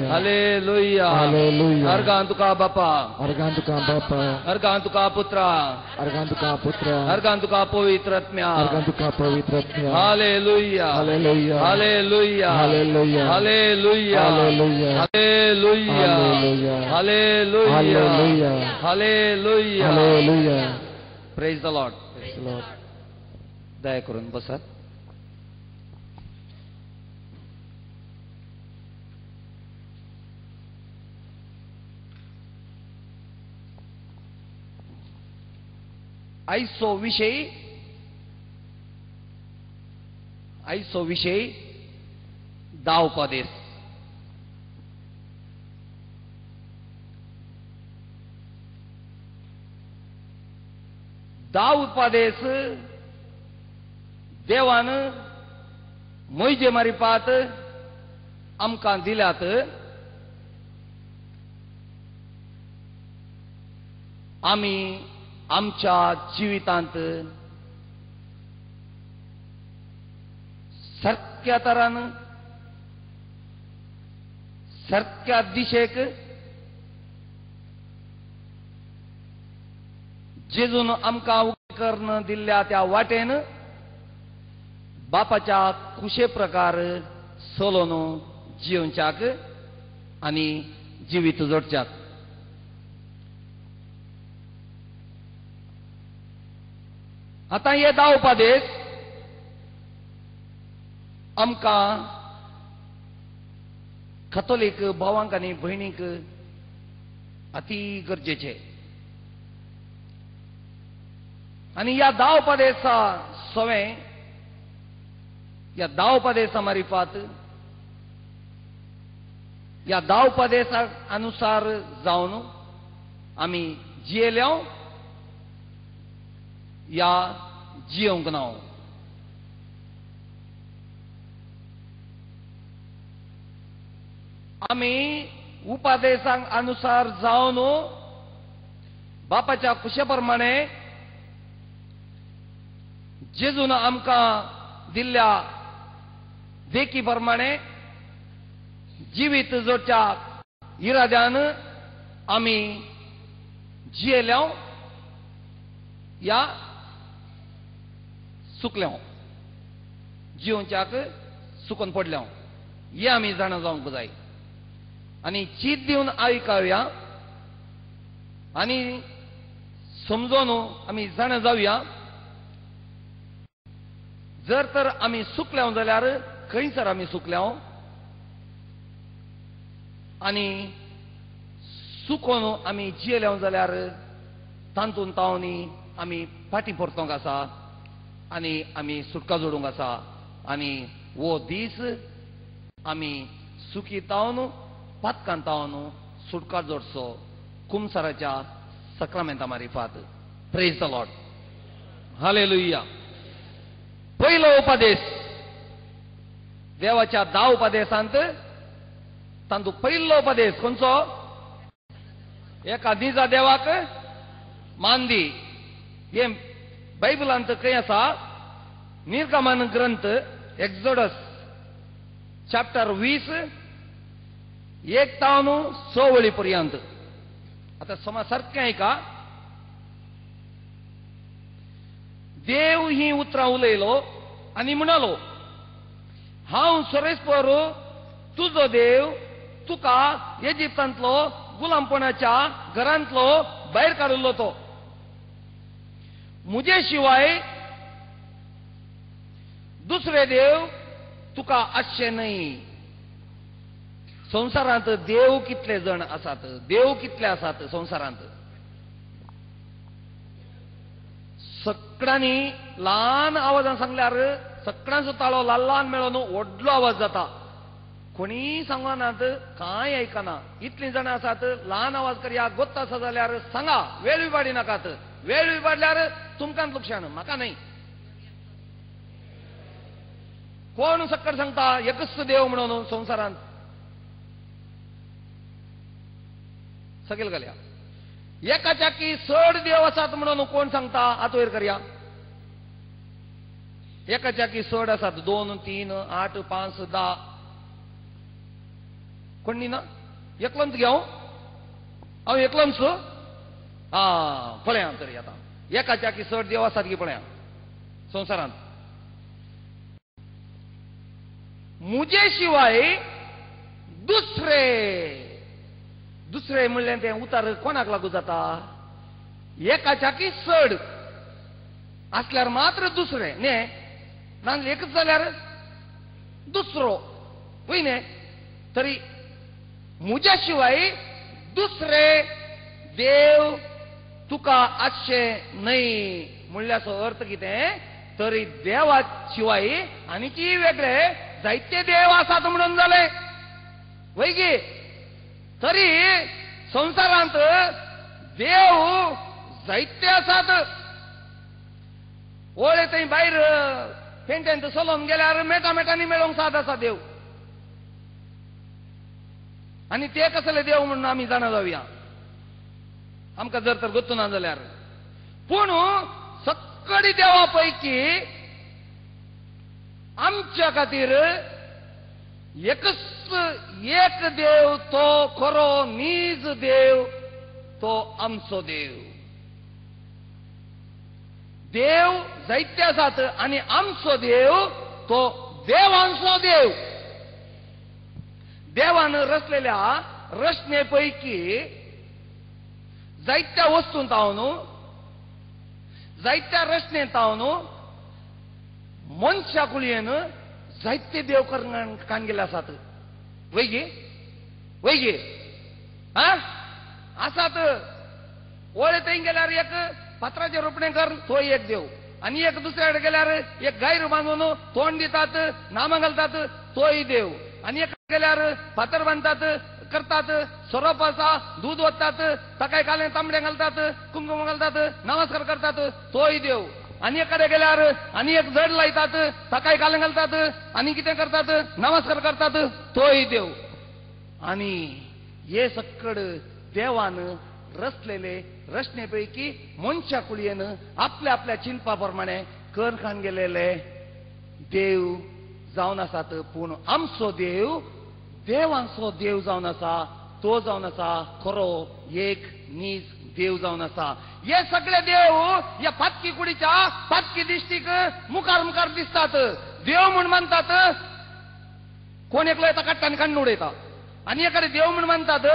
Hallelujah. Hallelujah. अर्गां तुका बापा, अर्गां तुका बापा, अर्गां तुका पुत्रा, अर्गां तुका पुत्रा, अर्गां तुका पवित्र आत्म्या, अर्गां तुका पवित्र आत्म्या. Hallelujah. Hallelujah. Hallelujah. Hallelujah. Hallelujah. Hallelujah. Hallelujah. Hallelujah. Hallelujah. Hallelujah. Hallelujah. Praise the Lord. Praise the Lord. दया करून बसात. आयचो विशय, आयचो विशय दावपादेस. दावपादेस देवान मोयजे मारिपात आमकां दिल्यात. आमी आमच्या जिवितांत सारक्या तरान, सारक्या दिशेक जेजून आमकां करून दिल्ल्या त्या वाटेन बापाच्या कुशे प्रकार चलोवन जियोवच्याक आनी जिवीत जोडच्याक. आतां हे दावपादेस आमकां कथोलीक भावांक आनी भयणींक अती गरजेचे. आनी ह्या दावपादेसा सवें, ह्या दावपादेसा मारिफात, ह्या दावपादेसा अनुसार जावन आमी जियेल्या या जियोंक ना. आमी उपादेसांक अनुसार जावन बापाच्या कुशे प्रमाणे जेजून आमकां दिल्ल्या देखी प्रमाणे जिवीत जोडच्या इराद्यान आमी जियेल्या या सुकल्या, जियोवच्याक सुकून पडल्या, हे आमी जाणा जावंक जाय. आनी चीत दिवन आयकावया आनी समजून आमी जाणा जावया. जर तर आमी सुकल्या जाल्यार खंयसर आमी सुकल्या आनी सुकोन आमी जियेल्या जाल्यार तातूंत तावनी आमी फाटीं परतोंक आसा आनी आमी सुटका जोडूंक आसा. आनी हो दीस आमी सुखी तावन पातकान तावन सुटका जोडचो कुमसाराच्या सक्रामेंता मारिफात. Praise the Lord. हालेलुया. पयलो उपदेश देवाच्या धा उपदेशांत तांतू पयलो उपदेश खंयचो? एका दिसा देवाक मान दी. हे बायबलांत खंय आसा? निर्गमन ग्रंथ एक्सोडस चॅप्टर 20 1 तावन 6 वळी पर्यंत. आतां समज सारकें आयका. देव ही उतरां उलयलो आनी म्हणालो, हांव सोरेस्पर तुजो देव तुका इजिप्तांतलो गुलामपणाच्या घरांतलो भायर काडिल्लो तो. मुजे शिवाय दुसरे देव तुका आसचे न्हय. संवसारांत देव कितले जण आसात? देव कितले आसात संवसारांत? सगळ्यांनी ल्हान आवाजान सांगल्यार सगळ्यांचो ताळो ल्हान ल्हान मेळोन व्हडलो आवाज जाता. कोणीय सांगनात, कांय आयकना. इतलीं जाणां आसात, ल्हान आवाज करया, गोत्त आसा जाल्यार सांगा, वेळ विबाडी नाकात. वेळ विबाडल्यार तुमकां लुकसाण, म्हाका न्हय. कोण सक्कड सांगता एकच देव म्हणून संवसारांत? सगळे घालया. एकाच्या की चड देव आसात म्हणून कोण सांगता? हात वयर करया. एकाच्या की चड आसात, 2, 3, 8, 5, 10. कोण न्ही ना? एकलोच घेवं हांव एकलोच आं पळया तरी आतां एकाच्या की चड देव आसात की पळया संवसारांत. मुजे शिवाय दुसरे, दुसरे म्हणलें तें उतार कोणाक लागू जाता? एकाच्या की चड आसल्यार मात्र दुसरे न्ही, नाजाल्यार एकच जाल्यार दुसरो वय न्ही. तरी मुज्या शिवाय दुसरे देव तुका आसचे न्हय म्हणल्याचो अर्थ कितें? तरी देवा शिवाय आनीकी वेगळे जायते देव आसात म्हणून जालें वय गी. तरी संवसारांत देव जायते आसात. ओळे थंय भायर पेंट्यांत चलोवन गेल्यार मेटा मेटांनी मेळोवंक साद आसा देव. आनी ते कसले देव म्हणून आमी जाणा जावया आमकां जर तर गोत्तू ना जाल्यार. पूण सक्कडी देवा पैकी आमच्या खातीर एकच एक देव, तो खरो नीज देव, तो आमचो देव. देव जायते आसात आनी आमचो देव तो देवांचो देव. देवान रचलेल्या रचने पैकी जायत्या वस्तूंत हांव, जायत्या रचनेंत हांव मनशा कुळयेन जायते देव कान गेले आसात वय गी वय गी आसात. ओळे थंय गेल्यार एक फातराचें रोपणें कर तो एक देव, आनी एक दुसऱ्या कडेन गेल्यार एक गायर बांदून तोंड दितात नामां घालतात तोय देव, आनी एक गेल्यार फातर बांदतात करतात सोरोप आसा दूद वतात ताकाय कालें तांबडें घालतात कुंकुम घालतात नमस्कार करतात तोय देव, आनी एक कडेन गेल्यार आनी एक जड लायतात ताकाय कालें घालतात आनी कितें करतात नमस्कार करतात तोय देव. आनी हे सक्कड देवान रचलेले रचने पैकी मनशा कुळयेन आपल्या आपल्या चिंतपा प्रमाणे कर खाण गेलेले देव जावन आसात. पूण आमचो देव देवांचो देव जावन आसा, तो जावन आसा खरो एक नीज देव जावन आसा. हे सगळे देव ह्या पातकी कुडीच्या पातकी दिश्टीक मुखार मुखार दिसतात. देव म्हूण मानतात, कोण एकलो येता काडटा आनी काडून उडयता, आनी एकादे देव म्हूण मानतात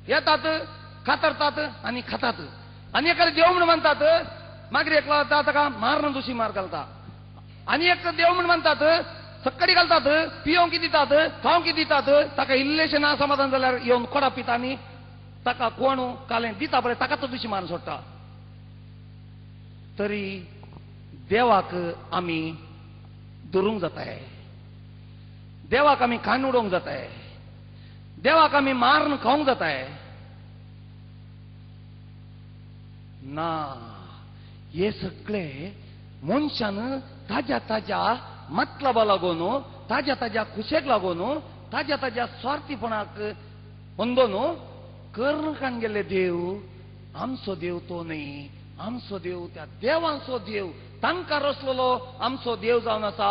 येतात कातरतात आनी खातात, आनी एकादे देव म्हूण मानतात मागीर एकलो येता ताका मारून दुशी मार घालता, आनी एक देव म्हूण मानतात सक्कडी घालतात पियोंक दितात खावंक दितात, ताका इल्लेशें ना समाधान जाल्यार येवन कोडा पिता आनी ताका कोण कालें दिता पळय ताका तो दुशी मारून सोडटा. तरी देवाक आमी धरूंक जाताय, देवाक आमी खाण उडोवंक जाताय, देवाक आमी मारून खावंक जाताय ना. हे सगळे मनशान ताज्या ताज्या मतलबा लागून, ताज्या ताज्या खुशेक लागून, ताज्या ताज्या स्वार्थीपणाक अंदोन कर्ण काण गेल्ले देव आमचो देव तो न्हय. आमचो देव त्या देवांचो देव, तांकां रचलेलो आमचो देव जावन आसा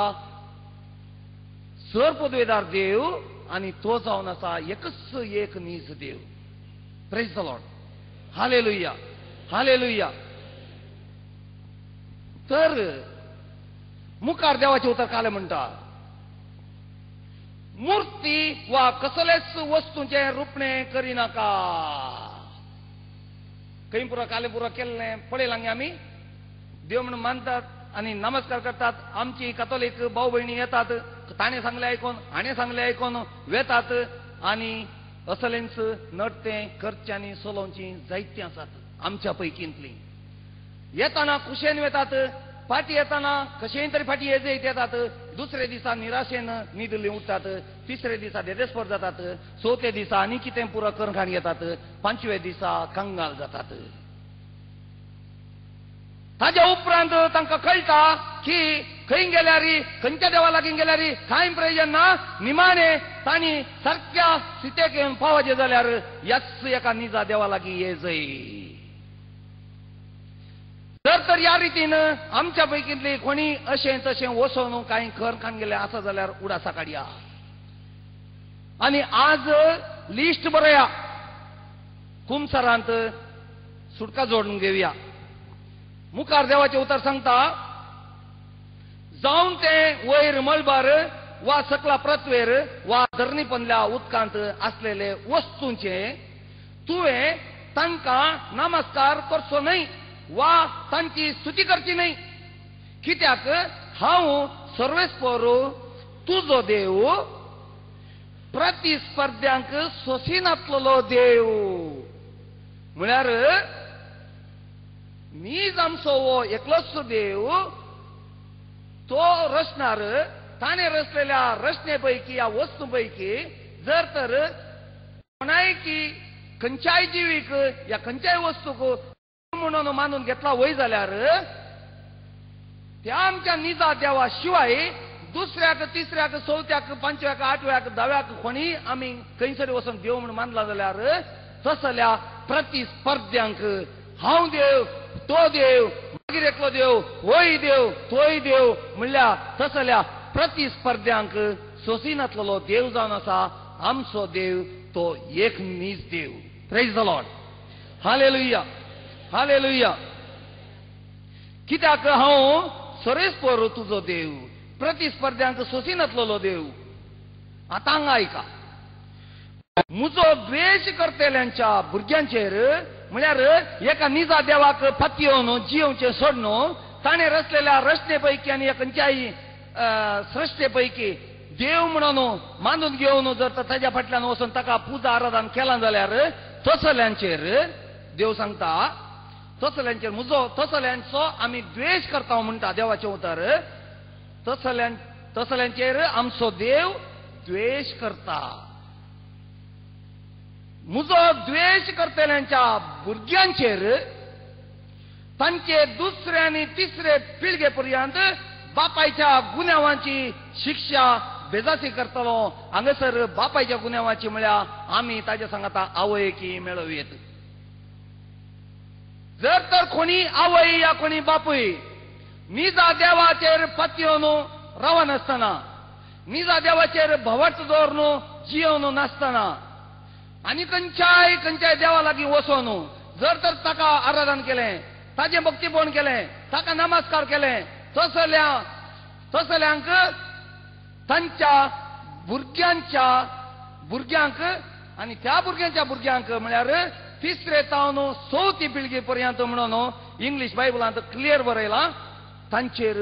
सर पदवेदार देव, आनी तो जावन आसा एकच एक नीज देव. Praise the Lord, hallelujah, hallelujah. तर मुखार देवाचें उतर कालें म्हणटा, मूर्ती वा कसलेच वस्तूंचें रुपणें करिनाका. खंय पुरो कालें पुरो केल्लें पळयलां गे आमी. देव म्हणून मानतात आनी नमस्कार करतात. आमची कथोलीक भाव भयणी येतात, ताणें सांगलें आयकोन हाणें सांगलें आयकोन वेतात आनी असलेंच नडतें करचें आनी चलोवचीं जायतीं आसात आमच्या पैकींतलीं. येताना कुशेन वेतात, फाटी येताना कशेंय तरी फाटी येजयत येतात, दुसरे दिसा निराशेन न्हिदली उठतात, तिसरे दिसा देदेस्पर जातात, चवथे दिसा आनी कितें पुरो करून खाण घेतात, पांचवे दिसा कंगाल जातात. ताज्या उपरांत तांकां कळटा की खंय गेल्यार खंयच्या देवा लागीं गेल्यार कांय प्रयोजन ना. निमाणे तांणी सारक्या सितेक येवन पावचें जाल्यार ह्याच एका निजा देवा लागीं ये जय. जर तर ह्या रितीन आमच्या पैकींतली कोणी अशें तशें वचोन कांय खर खाण गेलें आसा जाल्यार उडासा काडया. आनी आज लिस्ट बरया, कुमसारांत सुटका जोडून घेवया. मुखार देवाचें उतर सांगता, जावन तें वयर मळबार वा सकला पृथ्वेर वा धरणी पंदल्या उदकांत आसलेले वस्तूंचे तुवें तांकां नमस्कार करचो न्हय वा तांची स्तुती करची न्हय, कित्याक हांव सर्वेस्पर तुजो देव प्रतिस्पर्ध्यांक सोसिनातलो देव. म्हळ्यार नीज आमचो हो एकलोच देव, तो रचणार, ताणें रचलेल्या रचने पैकी या वस्तू पैकी जर तर कोणायकी खंयच्याय जिवीक या खंयच्याय वस्तूक म्हणून मानून घेतला वय जाल्यार त्या आमच्या निजा देवा शिवाय दुसऱ्याक तिसऱ्याक चवथ्याक पांचव्याक आठव्याक धाव्याक कोणी आमी खंयसर वचून देव म्हणून मानला जाल्यार तसल्या प्रतिस्पर्ध्यांक हांव देव, तो देव, मागीर एकलो देव, होय देव, तोय देव म्हणल्यार तसल्या प्रतिस्पर्ध्यांक सोसिनातलो देव जावन आसा आमचो देव, तो एक नीज देव. Praise the Lord, hallelujah, hallelujah. कित्याक हांव सरेस्पर तुजो देव, प्रतिस्पर्ध्यांक सोसिनातलो देव. आतां हांगा आयका, म्हजो द्वेश करतल्यांच्या भुरग्यांचेर म्हळ्यार एका निजा देवाक पतयेवन जियोवचें सोडून ताणें रचलेल्या रचने पैकी आनी खंयच्याय सृश्टे पैकी देव म्हणून मानून घेवन जर ताज्या फाटल्यान वचून ताका पुजा आराधन केलां जाल्यार तसल्यांचेर देव सांगता, तसल्यांचेर म्हजो तसल्यांचो आमी द्वेश करता म्हणटा देवाचें उतर, तसल्यांचेर आमचो देव द्वेश करता. म्हजो द्वेश करतल्यांच्या भुरग्यांचेर तांचे दुसरे आनी तिसरे पिळगे पर्यंत बापायच्या गुन्यांवाची शिक्षा बेजासी करतलो. हांगासर बापायच्या गुन्यांवाची म्हळ्यार आमी ताज्या सांगता आवयकी मेळोव येत. जर तर कोणी आवय या कोणी बापूय निजा देवाचेर पतयेवन रावनासतना, निजा देवाचेर भवट दवरून जियोवन नासतना आनी खंयच्याय खंयच्याय देवा लागीं वचोन जर तर ताका आराधन केलें, ताजें भक्तीपण केलें, ताका नमस्कार केलें, तसल्यांक तांच्या भुरग्यांच्या भुरग्यांक आनी त्या भुरग्यांच्या भुरग्यांक म्हळ्यार तिसरे तावन चवथी पिळगे पर्यंत म्हणून इंग्लीश बायबलांत क्लियर बरयलां, तांचेर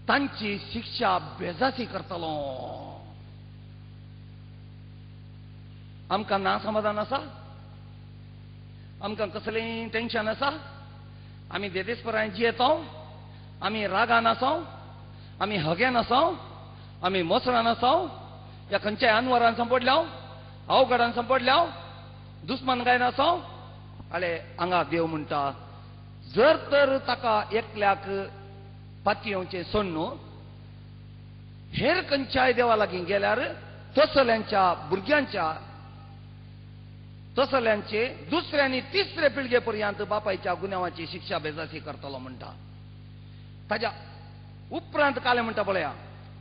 तांची शिक्षा बेजासी करतलो. आमकां ना समाधान आसा, आमकां कसलें टेंशन आसा, आमी देदेस्परान जियेता, आमी रागान आसा, आमी हगेन आसा, आमी मोसळान आसा, या खंयच्याय अनवरान सांपडल्या, अवघडान सांपडल्या, दुस्मान गायन आसा. आले हांगा देव म्हणटा, जर तर ताका एकल्याक पातयेवचें सोडून हेर खंयच्याय देवा लागीं गेल्यार तसल्यांच्या भुरग्यांच्या तसल्यांचे दुसऱ्या आनी तिसरे पिळगे पर्यंत बापायच्या गुन्यांवाची शिक्षा बेजासी करतलो म्हणटा. ताज्या उपरांत कालें म्हणटा पळया,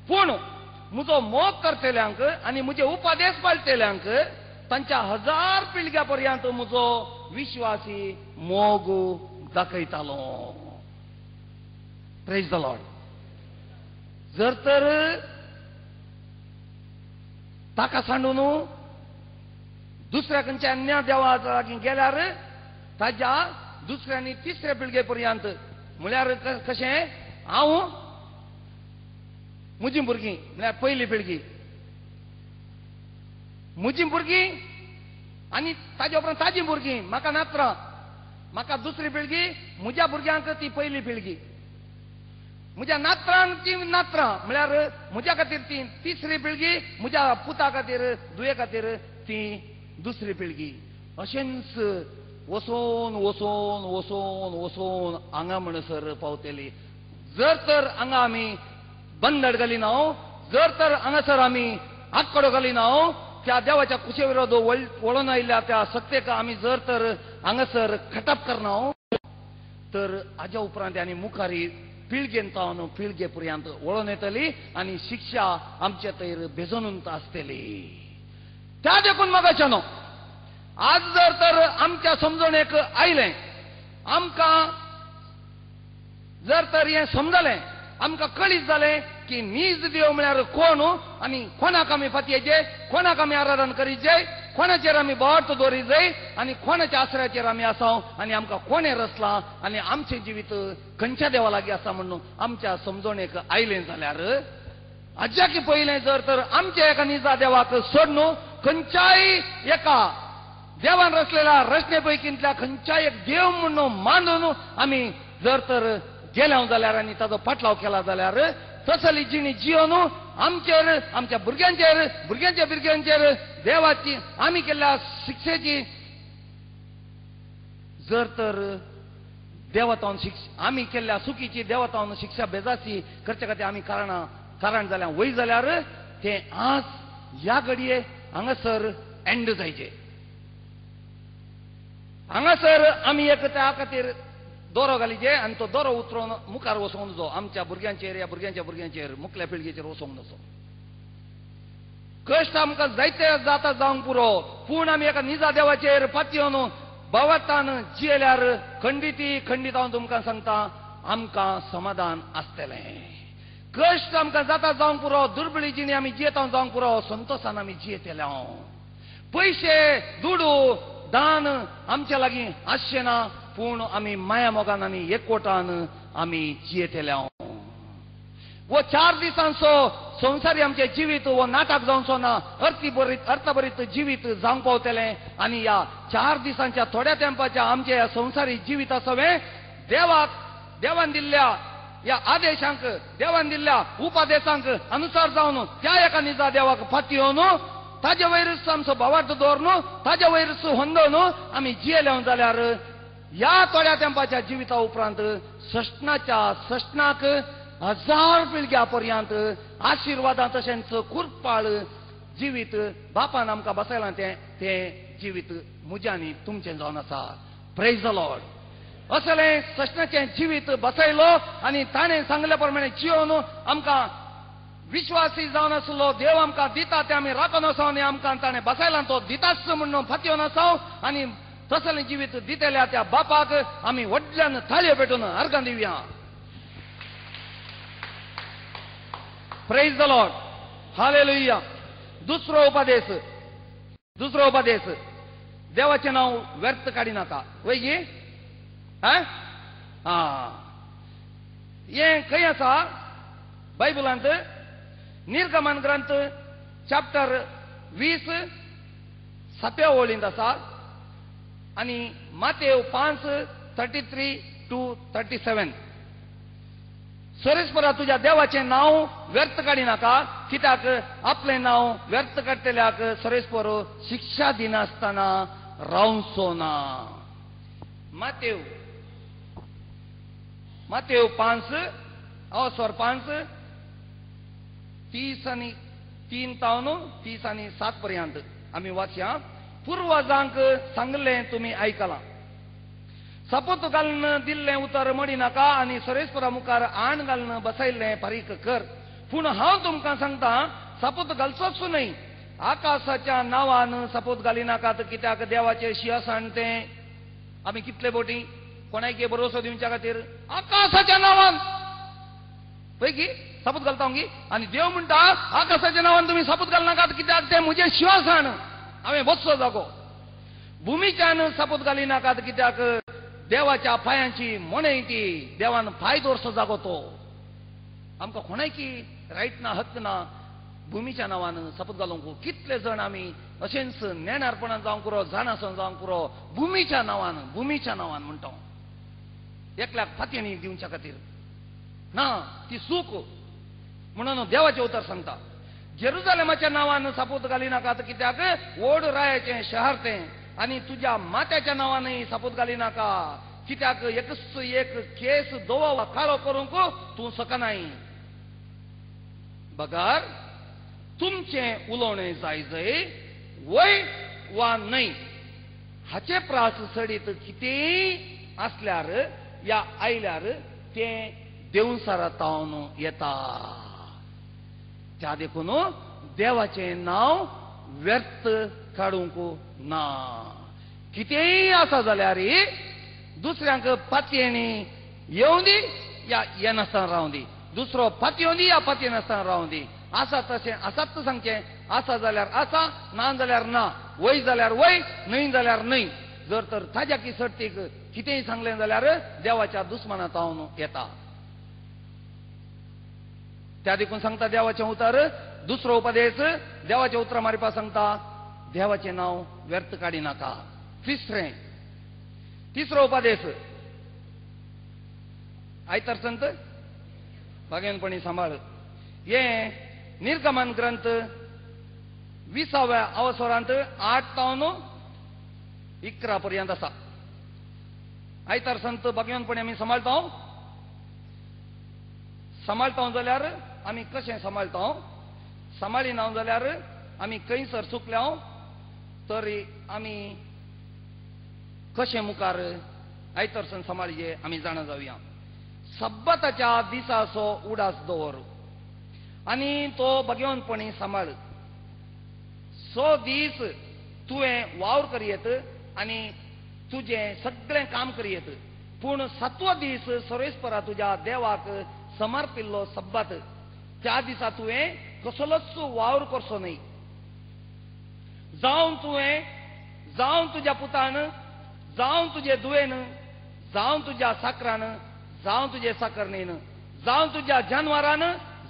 पूण म्हजो मोग करतल्यांक आनी म्हजे उपदेश पाळटल्यांक तांच्या 1000 पिळग्या पर्यंत म्हजो विश्वासी मोग दाखयतालो. Praise the Lord. जर तर ताका सांडून दुसऱ्या खंयच्या अन्य देवा लागीं गेल्यार ताज्या दुसऱ्या आनी तिसऱ्या पिळगे पर्यंत म्हळ्यार कशें हांव म्हजीं भुरगीं म्हळ्यार पयली पिळगी म्हजीं भुरगीं आनी ताज्या उपरांत ताजीं भुरगीं म्हाका नात्रां, म्हाका दुसरी पिळगी, म्हज्या भुरग्यांक ती पयली पिळगी, म्हज्या नात्रांक ती नात्रां म्हळ्यार म्हज्या खातीर ती तिसरी पिळगी, म्हज्या पुता खातीर दुये खातीर ती दुसरी पिळगी. अशेंच वचोन वचोन वचोन वचोन हांगा म्हणसर पावतली. जर तर हांगा आमी बंदड घालिना, जर तर हांगासर आमी आकडो घालिना, त्या देवाच्या कुशे विरोध वळून आयिल्ल्या त्या सत्तेक आमी जर तर हांगासर खटप करना तर हाज्या उपरांत आनी मुखारी पिळगेन तावन पिळगे पर्यंत वळोन येतली आनी शिक्षा आमचे थंय बेजोनून आसतली. त्या देखून मगाच्यानो आज जर तर आमच्या समजणेक आयलें, आमकां जर तर हें समजलें, आमकां कळीत जालें की नीज देव म्हळ्यार कोण आनी कोणाक आमी फातयेचे, कोणाक आमी आराधन करीत जाय, कोणाचेर आमी बोट दवरीत जाय आनी कोणाच्या आसऱ्याचेर आमी आसा आनी आमकां कोणें रचलां आनी आमचें जिवीत खंयच्या देवा लागीं आसा म्हणून आमच्या समजणेक आयलें जाल्यार आज्याकी पयलें जर तर आमच्या एका निजा देवाक सोडून खंयच्याय एका देवान रचलेल्या रचने पैकींतल्या खंयच्याय एक देव म्हणून मानून आमी जर तर गेल्या जाल्यार आनी ताजो पाटलाव केला जाल्यार तसली जिणी जियोन आमचेर, आमच्या भुरग्यांचेर, भुरग्यांच्या भुरग्यांचेर देवाची आमी केल्ल्या शिक्षेची जर तर देवतावन शिक्ष आमी केल्ल्या चुकीची देवतावन शिक्षा बेजाची करचे खातीर आमी कारणां कारण जाल्यार वय जाल्यार ते आज ह्या घडये हांगासर एंड जायचे. हांगासर आमी एक त्या खातीर दोरो घालीचे आनी तो दोरो उतरून मुखार वचोंक नजो, आमच्या भुरग्यांचेर या भुरग्यांच्या भुरग्यांचेर मुखल्या पिळगेचेर वचोंक नजो. कश्ट आमकां जायते जाता जावंक पुरो, पूण आमी एका निजा देवाचेर पातयेवन भावार्थान जियेल्यार खंडिती खंडीत हांव तुमकां सांगता आमकां समाधान आसतलें. कश्ट आमकां जाता जावंक पुरो, दुर्बळी जिणी आमी जियेता जावंक पुरो, संतोशान आमी जियेतले. पयशे दुडू दान आमच्या लागीं आसचें ना, पूण आमी माया मोगान आनी एकवटान आमी जियेतले. वो 4 दिसांचो संवसारी आमचें जिवीत वो नाटक जावचो ना, अर्थभरीत जिवीत जावंक पावतलें. आनी ह्या 4 दिसांच्या थोड्या तेंपाच्या आमच्या ह्या संवसारी जिविता सवें देवाक देवान दिल्ल्या ह्या आदेशांक, देवान दिल्ल्या उपदेशांक अनुसार जावन त्या एका निजा देवाक फातयेवन ताजे वयरच आमचो भावार्थ दवरून ताजे वयरच होंदोवन आमी जियेले जाल्यार ह्या थोड्या तेंपाच्या जिविता उपरांत सश्णाच्या सश्णाक 1000 पिळग्या पर्यंत आशिर्वादां तशेंच कुरपाळ जिवीत बापान आमकां बसयलां तें तें जिवीत म्हज्यांनी तुमचें जावन आसा. Praise the Lord. असलें सश्णाचें जिवीत बसयलो आनी ताणें सांगल्या प्रमाणे जियोन आमकां विश्वासी जावन आसलो देव आमकां दिता तें आमी राखून आसा आनी आमकां ताणें बसयलां तो दिताच म्हणून फातयेवन आसा आनी तसलें जिवीत दितल्या त्या बापाक आमी व्हडल्यान थाळयो पेटून अर्गां दिवया. Praise the Lord. Hallelujah. दुसरो उपदेश, दुसरो उपदेश, देवाचें नांव व्यर्थ काडिनाका. वय गी हें खंय आसा बायबलांत? निर्गमन ग्रंथ चॅप्टर 20 7व्या ओळींत आसा आनी मातेव 5:33 to 37. सरेस्परा तुज्या देवाचें नांव व्यर्थ काडिनाका, कित्याक आपलें नांव व्यर्थ काडटल्याक सरेस्पर शिक्षा दिनासतना रावचो ना. मातेव मातेव 5 5:33 तावन 37 पर्यंत आमी वाचया. पुर्वजांक सांगलें तुमी आयकलां, सपूत घालून दिल्लें उतर मडी नाका आनी सरेस्परा मुखार आण घालून बसयल्लें फारीक कर. पूण हांव तुमकां सांगता सपूत घालचोच न्हय. आकाशाच्या नांवान सपूत घाली नाकात, कित्याक देवाचें शिंवासन तें. आमी कितले बोटी कोणायक भरोसो दिवच्या खातीर आकाशाच्या नांवान पळय सपूत घालता गी. आनी देव म्हणटा आकाशाच्या नांवान तुमी सपूत घालनाकात, कित्याक तें म्हजें शिंवासन, हांवें बसचो जागो. भुमीच्यान सपूत घाली नाकात, कित्याक देवाच्या पांयांची मोणे ती, देवान पांय दवरचो जागो तो. आमकां कोणायकी रायट ना, हक्क ना भुमीच्या नांवान सपूत घालूंक. कितले जण आमी अशेंच नेणारपणान जावंक पुरो, जाणासोन जावंक पुरो, भुमीच्या नांवान, भुमीच्या नांवान म्हणटा एकल्याक फातयणी दिवच्या खातीर ना, ती चूक. म्हणून देवाचें उतर सांगता जेरुजालेमाच्या नांवान सपूत घाली नाकात, कित्याक व्हड रायाचें शहर तें. आनी तुज्या मात्याच्या नांवानय सपूत घाली नाका, कित्याक एकच एक केस धवो वा काळो करूंक तूं शकनाय. बगर तुमचें उलोवणें जाय जय वय वा न्हय हाचे प्रास सडीत कितेंय आसल्यार या आयल्यार तें देवसारा तावन येता. त्या देखून देवाचें नांव व्यर्थ काडूंक ना. कितेंय आसा जाल्यार दुसऱ्यांक पातयेणी येवं दी या येनासतना रावं दी, दुसरो पातयेवं दी या पातयेनासतना रावं दी, आसा तशें आसात सांगचें, आसा जाल्यार आसा, ना जाल्यार ना, वय जाल्यार वय, न्हय जाल्यार न्हय. जर तर ताज्या किसर्तीक कितेंय सांगलें जाल्यार देवाच्या दुस्मानांत हांव येता. त्या देखून सांगता देवाचें उतर. दुसरो उपदेश देवाचें उतरां मारिपा सांगता देवाचें नांव व्यर्थ काडी नाका. तिसरें, तिसरो उपदेश आयतार संत भागेनपणी सांबाळ. हें निर्गमन ग्रंथ 20व्या अवसरांत 8 तावन 11 पर्यंत आसा. आयतार संत भाग्यवंतपणी आमी सांबाळटा. सांबाळटा जाल्यार आमी कशें सांबाळटा, सांबाळिना जाल्यार आमी खंयसर चुकल्या तरी आमी कशें मुखार आयतार संत सांबाळये आमी जाणा जावया. सब्बाताच्या दिसाचो उडास दवर आनी तो भाग्यवंतपणी सांबाळ. 100 दीस तुवें वावर करयेत आनी तुजें सगळें काम करयेत, पूण 7वो दीस सर्वेस्परा तुज्या देवाक समर्पिल्लो सब्बात, त्या दिसा तुवें कसलोच वावर करचो न्हय. जावन तुवें, जावन तुज्या पुतान, जावन तुजे दुवेन, जावन तुज्या साकरान, जावन तुजे साकरणीन, जावन तुज्या जानवरान,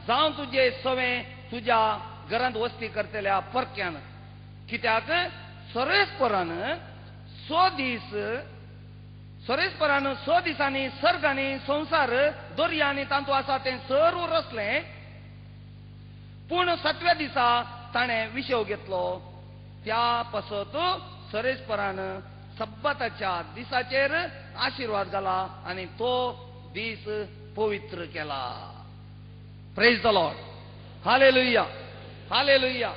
जावन तुजे सवें तुज्या घरांत वस्ती करतल्या परक्यान. कित्याक सर्वेस्परान 100 दीस, सर्वेस्परान 100 दिसांनी सर्ग आनी संवसार, दर्या आनी तांतू आसा तें सर्व रचलें, पूण 7व्या दिसा ताणें विशेव घेतलो. त्या पासत सर्वेस्परान सब्बाताच्या दिसाचेर आशिर्वाद घाला आनी तो दीस पवित्र केला. Praise the Lord. Hallelujah, hallelujah.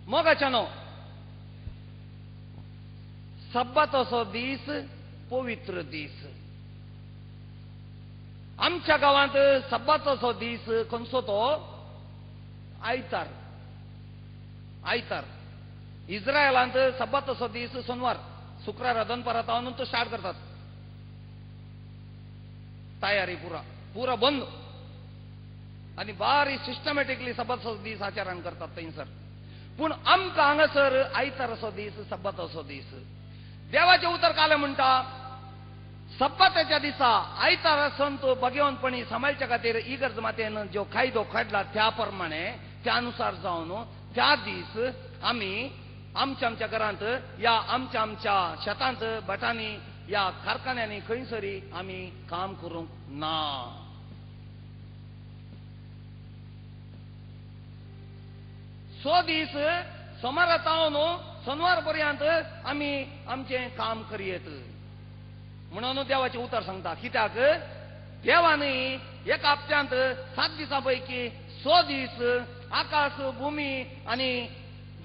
मोगाच्यानो, सब्बाताचो दीस पवित्र दीस. आमच्या गांवांत सब्बाताचो दीस खंयचो तो? आयतार. आयतार. इस्रायलांत सब्बाताचो दीस सोनवार, शुक्रारा दनपारा तावन तो स्टार्ट करतात तयारी, पुरा पुरा बंद आनी बारी सिस्टमॅटिकली सब्बाताचो दीस आचरण करतात थंयसर. पूण आमकां हांगासर आयताराचो दीस सब्बाताचो दीस. देवाचें उतर कालें म्हणटा सब्बाताच्या दिसा आयतारा संत भाग्यवंतपणी सांबाळच्या खातीर इगर्ज मातेन जो कायदो काडला त्या प्रमाणे, त्या अनुसार जावन त्या दीस आमी आमच्या आमच्या घरांत या आमच्या आमच्या शेतांत, भाटांनी या कारखान्यांनी खंयसरी आमी काम करूंक ना. सो दीस सोमारा तावन सोनवार पर्यंत आमी आमचें काम करयेत म्हणून देवाचें उतर सांगता. कित्याक देवान एका हप्त्यांत 7 दिसां पैकी 100 दीस आकाश, भूमी आनी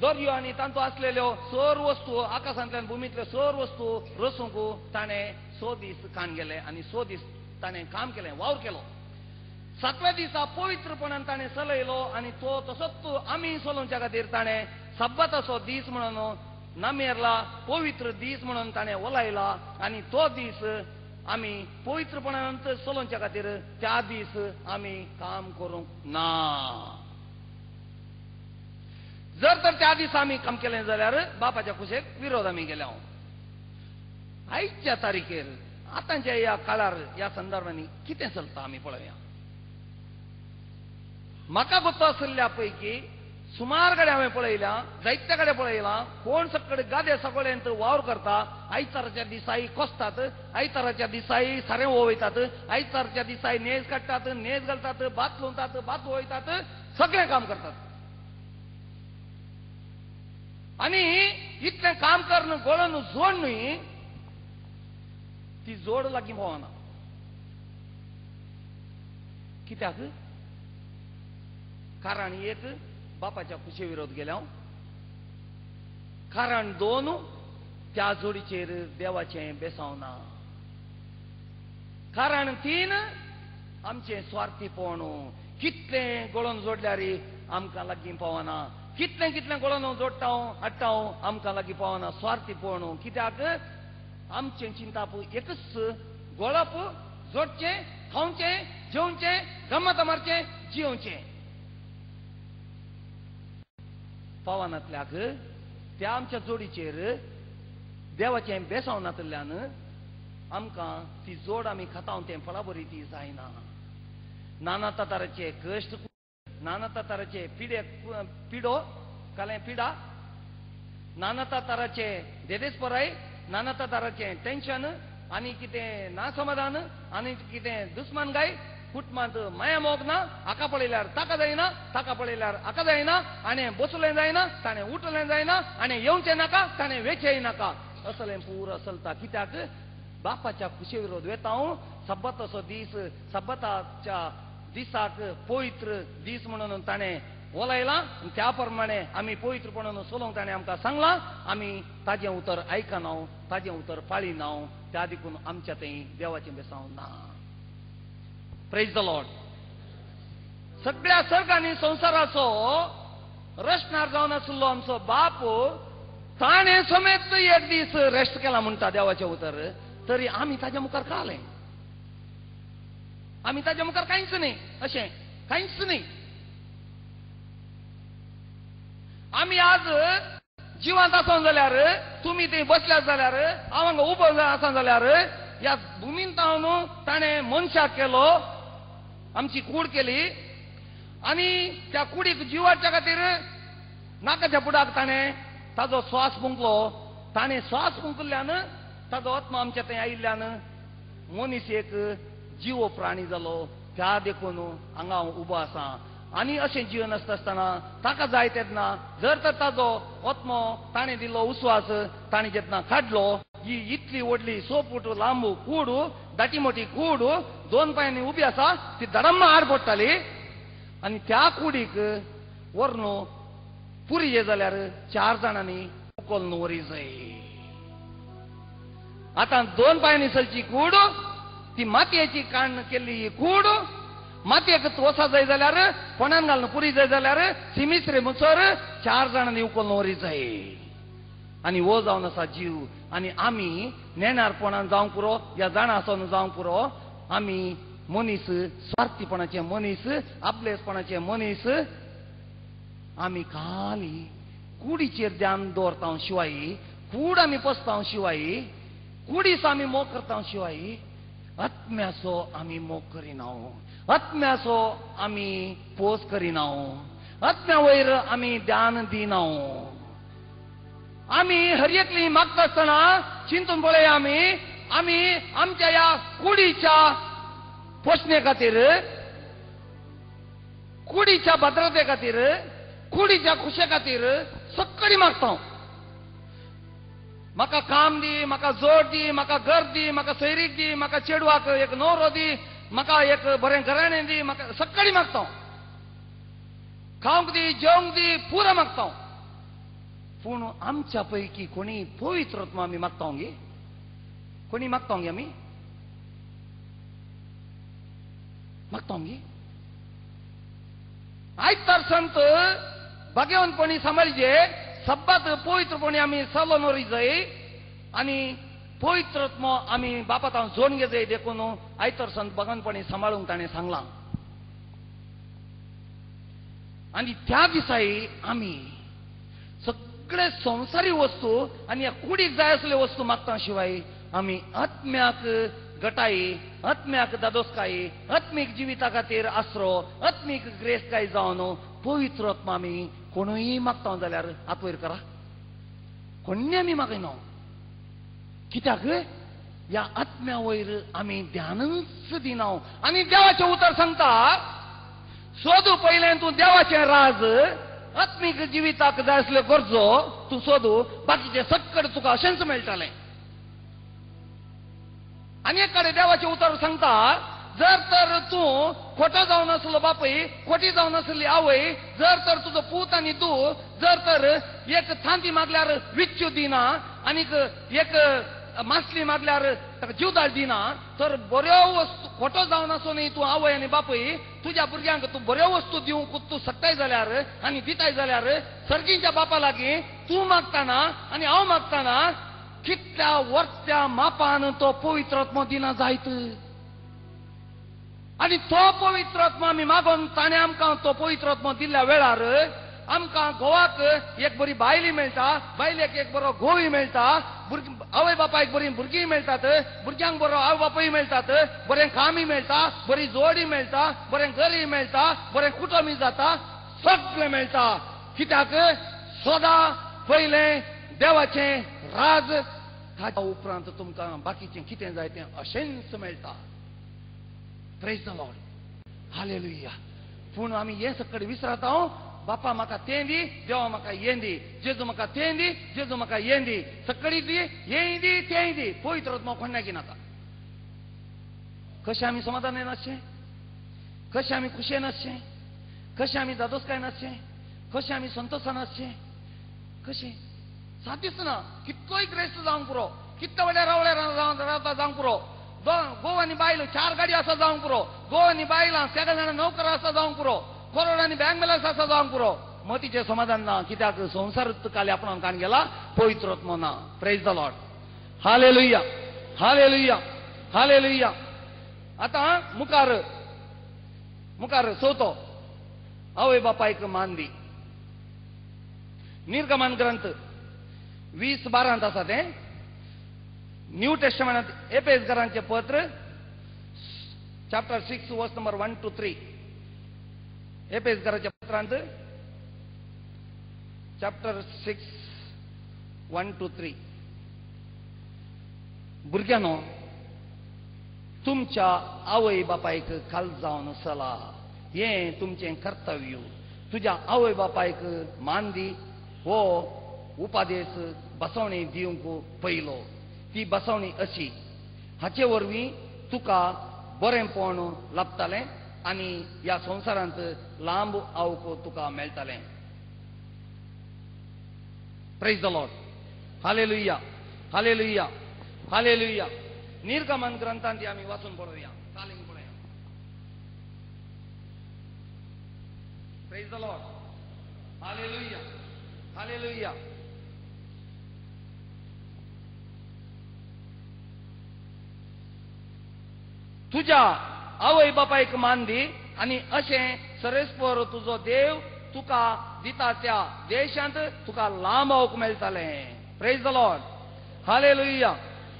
दर्यो आनी तांतू आसलेल्यो सर्व वस्तू, आकाशांतल्यान भुमींतल्यो सर्व वस्तू रसूंक ताणें 100 दीस काम केलें आनी 100 दीस ताणें काम केलें, वावर केलो. 7व्या दिसा पवित्रपणान ताणें चलयलो आनी तो तसोच आमी चलोवच्या खातीर ताणें सब्बाताचो दीस म्हणून नामेरला, पवित्र दीस म्हणून ताणें ओलायला आनी तो दीस आमी पवित्रपणान चलोवच्या खातीर त्या दीस आमी काम करूंक ना. जर तर त्या दिसा आमी काम केलें जाल्यार बापाच्या खुशेक विरोध आमी केल्या. आयच्या तारखेर आतांच्या ह्या काळार ह्या संदर्भांनी कितें चलता आमी पळोवया. म्हाका गोत्तो आशिल्ल्या पैकी सुमार कडेन हांवें पळयल्या, जायत्या कडेन पळयलां, कोण सगळे गादे सगळ्यांत वावर करता, आयताराच्या दिसाय कोसतात, आयताराच्या दिसाय सारें वोवयतात, आयताराच्या दिसाय नेज काडटात, नेज घालतात, भात लुंवतात, भात वोयतात, सगळें काम करतात. आनी इतलें काम करून गोळून जोड न्हय, ती जोड लागीं पावना. कित्याक? कारण एक, बापाच्या खुशे विरोध गेल्या. कारण दोन, त्या जोडीचेर देवाचें बेसांव ना. कारण तीन, आमचें स्वार्थीपण. कितलें गोळोन जोडल्यार आमकां लागीं पावना. कितलें कितलें गोळोन जोडटा हाडटा आमकां लागीं पावना. स्वार्थी पळोवन कित्याक आमचें चिंताप एकच गोळप जोडचें खावचें जेवचें गम्मत मारचें जियोवचें. पावनातल्याक त्या आमच्या जोडीचेर देवाचें बेसांव नातल्यान आमकां ती जोड आमी खाता तें फळाबरी ती जायना. नाना तराचे कश्ट, नाना तराचे पिडे पिडो कालें पिडा, नाना तराचे देदेस्पराय, नाना तराचें टेन्शन आनी कितें नासमाधान आनी कितें दुस्मानगाय, कुटुंबांत माया मोग ना, हाका पळयल्यार ताका जायना, ताका पळयल्यार हाका जायना, आनी बसलें जायना, ताणें उठलें जायना, आनी येवचें नाका, ताणें वेचेंय नाका, असलें पूर चलता. कित्याक बापाच्या खुशे विरोध वेता हांव. सब्बताचो दीस, सब्बताच्या दिसाक पवित्र दीस म्हणून ताणें वलायलां, त्या प्रमाणे आमी पवित्रपणान चलोवंक ताणें आमकां सांगलां. आमी ताजें उतर आयकना, ताजें उतर पाळिना, त्या देखून आमच्या थंय देवाचें बेसांव ना. Praise the Lord. सगळ्या सर्गांनी संवसाराचो रचणार जावन आशिल्लो आमचो बाप ताणें समेत एक दीस रेस्ट केला म्हणटा देवाचें उतर, तरी आमी ताज्या मुखार खालें, आमी ताज्या मुखार कांयच न्ही, अशें कांयच न्ही. आमी आज जिवांत आसोन जाल्यार, तुमी थंय बसल्यात जाल्यार, हांव हांगा उबो आसा जाल्यार, ह्या भुमींत ताणें मनशाक केलो, आमची कूड केली आनी त्या कुडीक जिवाच्या खातीर नाकाच्या पुडाक ताणें ताजो श्वास फुंकलो. ताणें श्वास फुंकल्ल्यान ताजो आत्मा आमच्या थंय आयिल्ल्यान मनीस एक जिवो प्राणी जालो. त्या देखून हांगा हांव उबो आसा. आनी अशें जिवन आसता आसतना ताका जाय तेन्ना जर तर ताजो आत्मो ताणें दिल्लो उस्वास ताणें जेन्ना काडलो, ही इतली व्हडली 6 फूट लांब कूड, दाटी मोटी कूड 2 पांयांनी उबी आसा, ती दडम्मा आड पडटाली आनी त्या कुडीक व्हरून पुरी जे जाल्यार 4 जाणांनी उखलून व्हरी जाय. आतां 2 पांयांनी चलची कूड, ती मातयेची काण केल्ली कूड, मातयेक वसा जाय जाल्यार कोणान घालून पुरी जाय जाल्यार सिमिसरे मुसर 4 जाणांनी उखलून व्हरी जाय. आनी हो जावन आसा जीव. आनी आमी नेणारपणान जावंक पुरो, ह्या जाणा आसून जावंक पुरो. आमी मनीस स्वार्थीपणाचे मनीस, आपलेसपणाचे मनीस. आमी खाली कुडीचेर ध्यान दवरता शिवाय, कूड आमी पोसता शिवाय, कुडीस आमी मोग करता शिवाय आत्म्याचो आमी मोग करिना, आत्म्याचो आमी पोस करिना, आत्म्या वयर आमी ध्यान दिना. आमी हर एकली मागता आसतना चिंतून पळया, आमी आमी आमच्या ह्या कुडीच्या पोशणे खातीर, कुडीच्या भद्रते खातीर, कुडीच्या खुशे खातीर सक्कडी मागता. म्हाका काम दी, म्हाका जोड दी, म्हाका घर दी, म्हाका सैरीक दी, म्हाका चेडवाक एक नवरो दी, म्हाका एक बरें घराणें दी, म्हाका सक्कडी मागता. खावंक दी, जेवंक दी, पुरो मागता. पूण आमच्या पैकी कोणी पवित्र आत्मा आमी मागता गे? कोणी मागता गे? आमी मागता गे? आयतार संत भाग्यवंतपणी सांबाळचे, सब्बात पवित्रपणी आमी चलोन व्हरी जाय आनी पवित्र आत्मो आमी बापात जोडून घेजाय. देखून आयतार संत भगवंतपणी सांबाळूंक ताणें सांगलां. आनी त्या दिसाय आमी सगळे संवसारी वस्तू आनी ह्या कुडीक जाय असल्यो वस्तू मागता शिवाय आमी आत्म्याक गटाई, आत्म्याक दादोसकाय, आत्मीक जिविता खातीर आसरो, आत्मीक ग्रेसकाय जावन पवित्र आत्मा आमी कोणूय मागता जाल्यार हात वयर करा. कोण्य आमी मागयना. कित्याक ह्या आत्म्या वयर आमी ध्यानूच दिना. आनी देवाचें उतर सांगता, सोदू पयलें तूं देवाचें राज, आत्मीक जिविताक जाय असल्यो गरजो तूं सोदू, बाकीचें सक्कड तुका अशेंच मेळटलें. आनी एक कडेन देवाचें उतर सांगता, जर तर तूं खोटो जावन आसलो बापूय, खोटी जावन आसली आवय, जर तर तुजो पूत आनी तूं जर तर एक थांती मागल्यार विच्चू दिना आनीक एक मासली मागल्यार ताका जीवदाळ दिना तर बऱ्यो वस्तू खोटो जावन आसूनय तूं आवय आनी बापूय तुज्या भुरग्यांक तूं बऱ्यो वस्तू दिवंक तूं शकताय जाल्यार आनी दिताय जाल्यार सर्गींच्या बापा लागीं तूं मागताना आनी हांव मागताना कितल्या वर्त्या मापान तो पवित्र आत्मो दिना जायत. आनी तो पवित्र आत्मो आमी मागोन ताणें आमकां तो पवित्र आत्मो दिल्ल्या वेळार आमकां घोवाक एक बरी बायली मेळटा, बायलेक एक बरो घोवूय मेळटा, आवय बापायक बरीं भुरगीं मेळटात, भुरग्यांक बरो आवय बापूय मेळटात, बरें कामय मेळटा, बरी जोडी मेळटा, बरें घरय मेळटा, बरें कुटुंबय जाता, सगळें मेळटा. कित्याक सदां पयलें देवाचें राज, ताच्या उपरांत तुमकां बाकीचें कितें जाय तें अशेंच मेळटा. Praise the Lord, hallelujah. पूण आमी हें सकड विसरता. बापा म्हाका तें दी, देवा म्हाका हें दी, जेजू म्हाका तें दी, जेजू म्हाका हें दी, सकडी दी, हेंय दी, तेंय दी, पवित्र आत्मो कोणाक नाका. कशें आमी समाधान नासचें? कशें आमी खुशयेन आसचें? कशें आमी दादोसकाय नासचें? कशें आमी संतोशान आसचें? कशें सादीच ना. कितलोय ग्रेस्त जावंक पुरो, कितल्या व्हडल्या रावळ्या रावता जावंक पुरो, घोव आनी बायल 4 गाडयो आसा जावंक पुरो, घोव आनी बायलां तेगा जाणां नोकर आसा जावंक पुरो, करोडांनी बँक बॅलन्स आसा जावंक पुरो, मतीचें समाधान ना. कित्याक संवसार काल आपणाक काण गेला, पवित्र आत्मो ना. Praise the Lord, hallelujah, hallelujah, hallelujah. आतां मुखार मुखार चवथो आवय बापायक मान दी. निर्गमन ग्रंथ 20:12 आसा तें. न्यू टेस्टमेंटांत एपेसकरांचें पत्र चॅप्टर 6 वर्स नंबर 1 to 3. एपेसकराच्या पत्रांत चॅप्टर 6 1 to 3. भुरग्यांनो, तुमच्या आवय बापायक खाल जावन चला, हें तुमचें कर्तव्य. तुज्या आवय बापायक मान दी हो उपादेश बसवणी दिवंक पयलो. ती बसवणी अशी, हाचे वरवीं तुका बरेंपण लाभतालें आनी ह्या संवसारांत लांब आवक तुका मेळटालें. Praise the Lord, hallelujah, hallelujah, hallelujah. निर्गमन ग्रंथांत आमी वाचून पळोवया, कालीन पळोवया. Praise the Lord, hallelujah, hallelujah. तुज्या आवय बापायक मान दी आनी अशें सरेस्पर तुजो देव तुका दिता त्या देशांत तुका लांब आवक मेळटालें. Praise the Lord, hallelujah,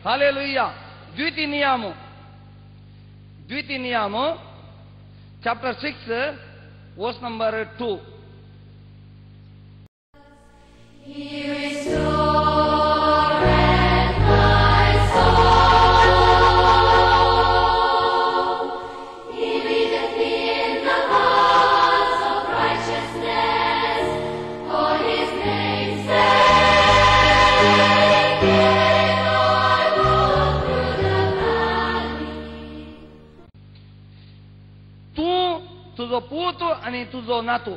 hallelujah. द्वितीय नियम, द्वितीय नियम चॅप्टर 6 वर्स नंबर 2. तुजो पूत आनी तुजो नातू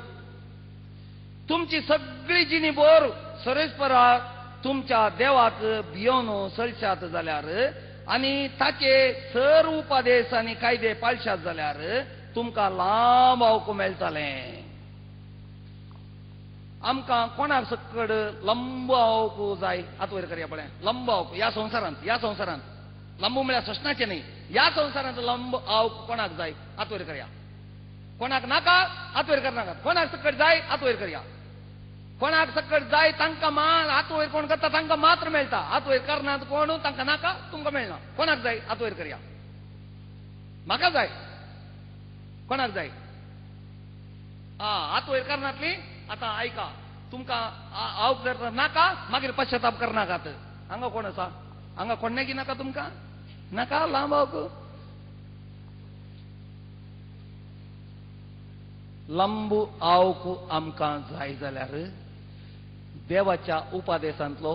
तुमची सगळी जिणी बोर सरेस्पराक तुमच्या देवाक भियोन चलशात जाल्यार आनी ताचे सर उपादेश आनी कायदे पाळशात जाल्यार तुमकां लांब आवक मेळटालें. आमकां कोणाक सकड लंब आवक जाय? आत वयर करया पळय. लंब आवक ह्या संवसारांत, ह्या संवसारांत लंब म्हळ्यार ससनाचें न्ही, ह्या संवसारांत लंब आवक कोणाक जाय? आत वयर करया. कोणाक नाका हात वयर करनाका. कोणाक सकट जाय हात वयर करया. कोणाक सकट जाय तांकां मान हात वयर कोण करता तांकां मात्र मेळटा. हात वयर करनात कोण तांकां नाका, तुमकां मेळना. कोणाक जाय हात वयर करया. म्हाका जाय. कोणाक जाय? आं, हात वयर करनातली. आतां आयका, तुमकां आवक जर नाका मागीर पश्चाताप करनाकात. हांगा कोण आसा? हांगा कोणें नाका तुमकां? नाका लांब आवक? लांब आवक आमकां जाय जाल्यार देवाच्या उपादेशांतलो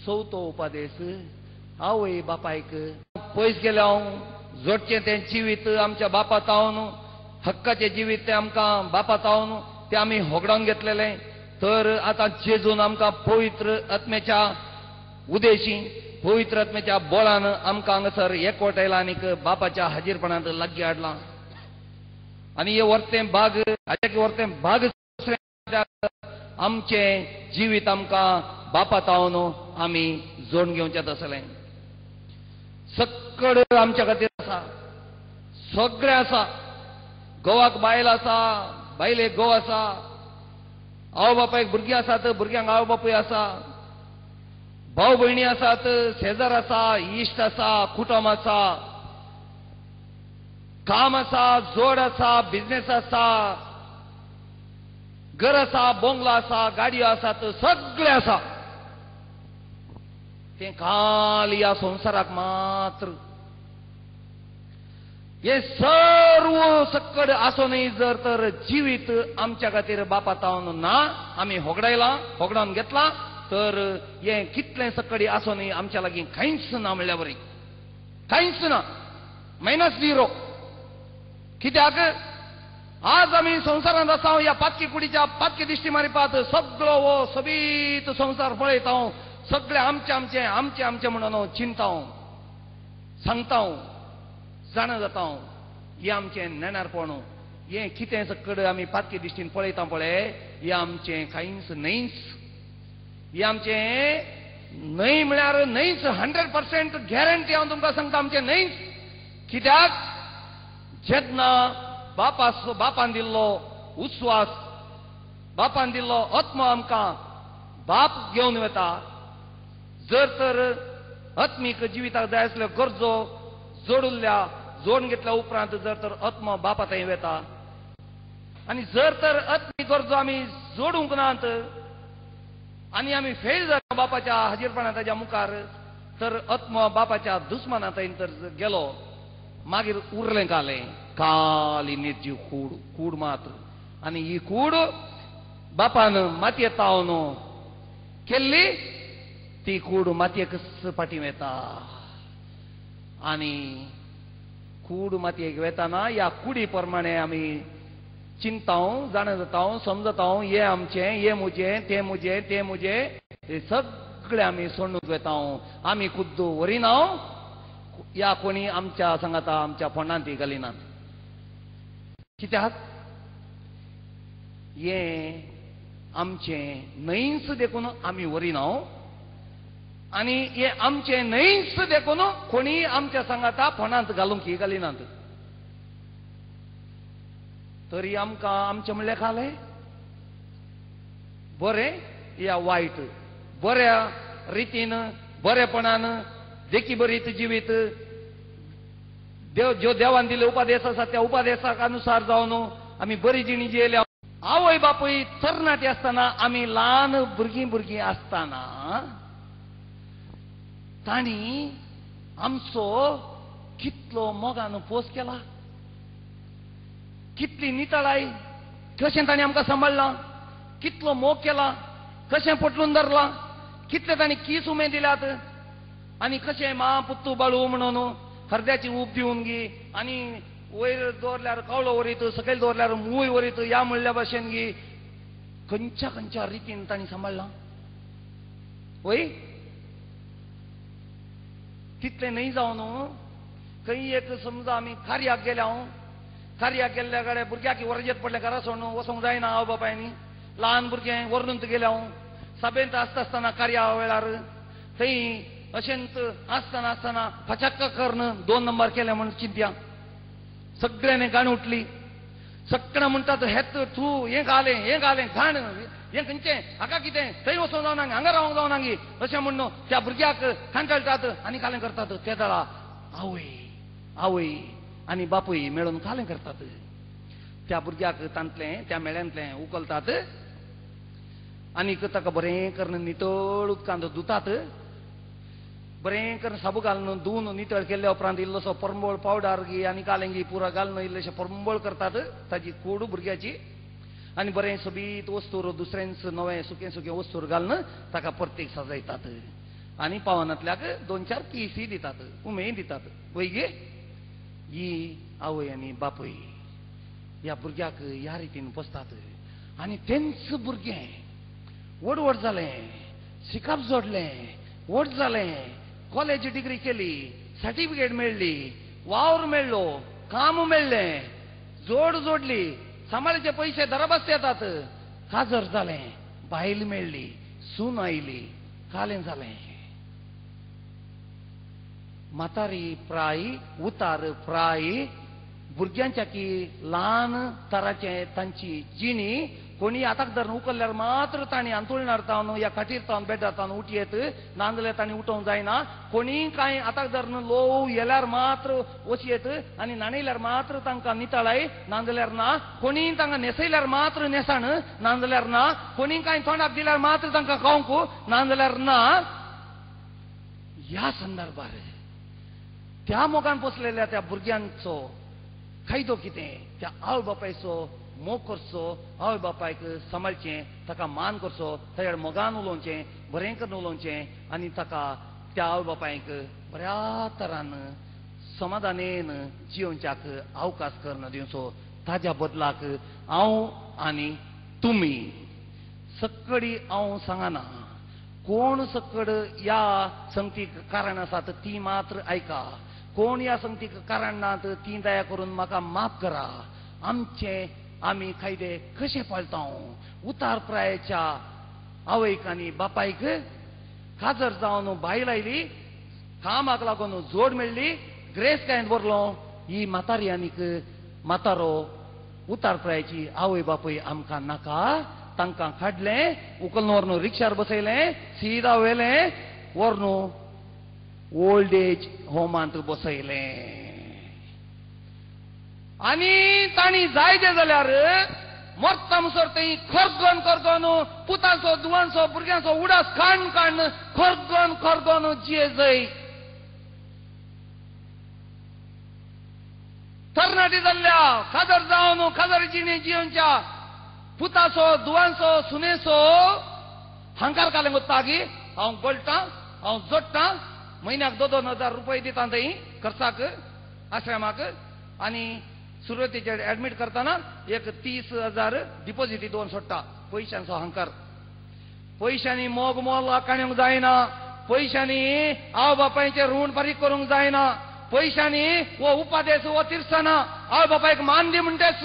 चवथो उपादेश आवय बापायक पयस गेल्या हांव जोडचें तें जिवीत आमच्या बापा तावन, हक्काचें जिवीत तें आमकां बापा तावन तें आमी होगडावन घेतलेलें. तर आतां जेजून आमकां पवित्र आत्म्याच्या उदेशी, पवित्र आत्म्याच्या बोळान आमकां हांगासर एकवटायला आनीक बापाच्या हाजीरपणांत लागीं हाडलां. आनी हे वर्तें भाग हाच्या वर्तें भाग आमचें जिवीत आमकां बापा तावन आमी जोडून घेवचें आसलें. सक्कड आमच्या खातीर आसा, सगळें आसा. घोवाक बायल आसा, बायलेक घोव आसा, आवय बापायक भुरगीं आसात, भुरग्यांक आवय बापूय आसा, भाव भयणी आसात, शेजार आसा, इश्ट आसा, कुटुंब आसा, काम आसा, जोड आसा, बिजनेस आसा, घर आसा, बोंगलो आसा, गाडयो आसात, सगळें आसा. तें काल ह्या संवसाराक मात्र. हे सर्व सक्कड आसूनय जर तर जिवीत आमच्या खातीर बापा तावन ना, आमी होगडायलां, होगडावन घेतलां, तर हें कितलें सक्कडी आसूनय आमच्या लागीं कांयच ना म्हणल्या वरी, कांयच ना, मायनस झिरो. कित्याक आज आमी संवसारांत आसा, ह्या पातकी कुडीच्या पातकी दिश्टी मारिपात सगळो हो सोबीत संवसार पळयता, सगळे आमचे आमचे आमचे आमचे म्हणून चिंता सांगता, जाणा जाता. हें आमचें नेणारपण, हें कितें सकड आमी पातकी दिश्टीन पळयता पळय, हें आमचें कांयच न्हयच. हें आमचें न्हय म्हळ्यार न्हयच, 100% गॅरंटी हांव तुमकां सांगता, आमचें न्हयच. कित्याक जेन्ना बापा बापान दिल्लो उस्वास, बापान दिल्लो आत्मो आमकां बाप घेवन वता, जर तर आत्मीक जिविताक जाय आसल्यो गरजो जोडुल्ल्या जोडून घेतल्या उपरांत जर तर आत्मो बापा थंय वता, आनी जर तर आत्मीक गरजो आमी जोडूंक नात आनी आमी फेल जाता बापाच्या हाजीरपणा ताच्या मुखार, तर आत्मो बापाच्या दुस्मना थंय तर गेलो, मागीर उरलें कालें काली निर्जीव कूड, कूड मात्र. आनी ही कूड बापान मातये तावन केल्ली, ती कूड मातयेकच फाटीं वता. आनी कूड मातयेक वेताना ह्या कुडी प्रमाणे आमी चिंताव, जाणा जाता, समजता, हें आमचें, हें म्हजें, तें म्हजें, तें म्हजें, हें सगळें आमी सोडून वेता. आमी खुद्द व्हरिना, ह्या कोणी आमच्या सांगाता आमच्या फोंडांत ती घालिनात. कित्याक हें आमचें न्हयच देखून आमी व्हरिना, आनी हें आमचें न्हयच देखून कोणी आमच्या सांगाता फोंडांत घालूंक ही घालिनात. तरी आमकां आमचें म्हणल्यार खालें बरें या वायट, बऱ्या रितीन बरेपणान देखी बरीत जिवीत देव ज्यो देवान दिल्ले उपदेश आसा त्या उपदेशाक अनुसार जावन आमी बरी जिणी जियेल्या. आवय बापूय तरणाटी आसतना, आमी ल्हान भुरगीं भुरगीं आसतना तांणी आमचो कितलो मोगान पोस केला, कितली नितळाय, कशें तांणी आमकां सांबाळ्ळां, कितलो मोग केला, कशें पोटलून धरलां, कितले तांणी कीस उमे दिल्यात, आनी कशें मा पुत्तू बाळू म्हणून हरद्याची ऊब दिवन गी, आनी वयर दवरल्यार कावळो वरीत, सकयल दवरल्यार मूय वरीत, ह्या म्हणल्या भाशेन गी खंयच्या खंयच्या रितीन तांणी सांबाळ्ळां. वय तितलें न्हय जावन खंय एक समजा आमी कार्याक गेल्या, कार्याक गेल्ल्या कडेन भुरग्याक वरजेत पडलें, घरा सोडून वचोंक जायना आवय बापायनी, ल्हान भुरगें व्हरून गेल्या. सभेंत आसता आसतना कार्या वेळार थंय अशेंच आसतना आसतना फचाक्क करून 2 नंबर केले म्हूण चिंत्या, सगळ्यांनी गाण उठली, सगळ्यां म्हणटात हेत तूं हें घालें, हें घालें, घाण हें खंयचें, हाका कितें, थंय वचोंक जावना, हांगा रावंक जावना अशें म्हणून त्या भुरग्याक कांटाळटात आनी कालें करतात. ते दळा आवय आवय आनी बापूय मेळून कालें करतात. त्या भुरग्याक तांतलें त्या मेळ्यांतलें उखलतात आनी ताका बरें करून नितळ उदकांत धुतात, बरें करून साबू घालून धुवन नितळ केल्ल्या उपरांत इल्लोसो परंबळ पावडर गी आनी कालेंगी पुरा घालून इल्लेशें परंबळ करतात ताजी कूड भुरग्याची, आनी बरें सोबीत वस्तूर दुसऱ्यांच नवें सुकें सुकें वस्तूर घालून ताका परतीक सजयतात आनी पावनांतल्याक 2-4 केसी दितात, उमेय दितात. वय गे ही आवय आनी बापूय ह्या भुरग्याक ह्या रितीन पोसतात. आनी तेंच भुरगें व्हड व्हड जालें, शिकप जोडलें, व्हड जालें, कॉलेज डिग्री केली, सर्टिफिकेट मेळ्ळी, वावर मेळ्ळो, काम मेळ्ळें, जोड जोडली, सांबाळचे पयशे दराबस्त येतात, काजर जालें, बायल मेळ्ळी, सून आयली, कालें जालें. म्हातारी प्राय उतार प्राय भुरग्यांच्या की ल्हान तराचे तांची जिणी कोणी हाताक धरून उखल्ल्यार मात्र तांणी अंतुळणार तावन या खाटीर तावन बेडार तावन उठयेत, नाजाल्यार तांणी उठोवंक जायना. कोणी कांय हाताक धरून लोव येल्यार मात्र वचयेत आनी न्हाणयल्यार मात्र तांकां नितळाय, नाजाल्यार ना. कोणी तांकां न्हेसयल्यार मात्र न्हेसण, नाजाल्यार ना. कोणी कांय तोंडाक दिल्यार मात्र तांकां खावंक, नाजाल्यार ना. ह्या संदर्भार त्या मोगान पोसलेल्या त्या भुरग्यांचो कायदो कितें, त्या आवय बापायचो मोग करचो, आवय बापायक सांबाळचें, ताका मान करचो, ताच्या मोगान उलोवचें, बरें करून उलोवचें आनी ताका त्या आवय बापायक बऱ्या तरान समाधानेन जियोवच्याक अवकाश करून दिवचो. ताज्या बदलाक हांव आनी तुमी सक्कडी हांव सांगना, कोण सक्कड ह्या संगतीक कारण आसात ती मात्र आयका, कोण ह्या संगतीक कारण नात ती दया करून म्हाका माफ करा. आमचे आमी कायदे कशे पाळटा? उतार प्रायेच्या आवयक आनी बापायक काजर जावन बायल आयली, कामाक लागून जोड मेळ्ळी, ग्रेस कांय भरलो, ही म्हातारी आनीक म्हातारो उतार प्रायेची आवय बापूय आमकां नाका. तांकां काडलें, उखलून व्हरून रिक्षार बसयलें, सिदा व्हेलें, व्हरून ओल्ड एज होमांत बसयलें. आनी तांणी जायते जाल्यार मरता म्हणसर थंय खरगोन खरगोन पुतांचो दुवांचो भुरग्यांचो उडास काण काण खरगोन खरगोन जिये जय. तरणाटी जाल्ल्या काजर जावन काजर जिणे जियोवच्या पुताचो दुवांचो सुनेचो हांकार कालें वता की हांव गळटां, हांव जोडटां, म्हयन्याक 2-2 हजार रुपये दिता थंय खर्चाक आश्रमाक, आनी सुरवातीचेर एडमीट करतना एक 30,000 डिपोजिटी दोन सोडटा. पयशांचो हांकार, पयशांनी मोग मोल काणूंक जायना, पयशांनी आवय बापायचें ऋण फारीक करूंक जायना, पयशांनी हो उपादेस हो तिरसना, आवय बापायक मान दी म्हणटेच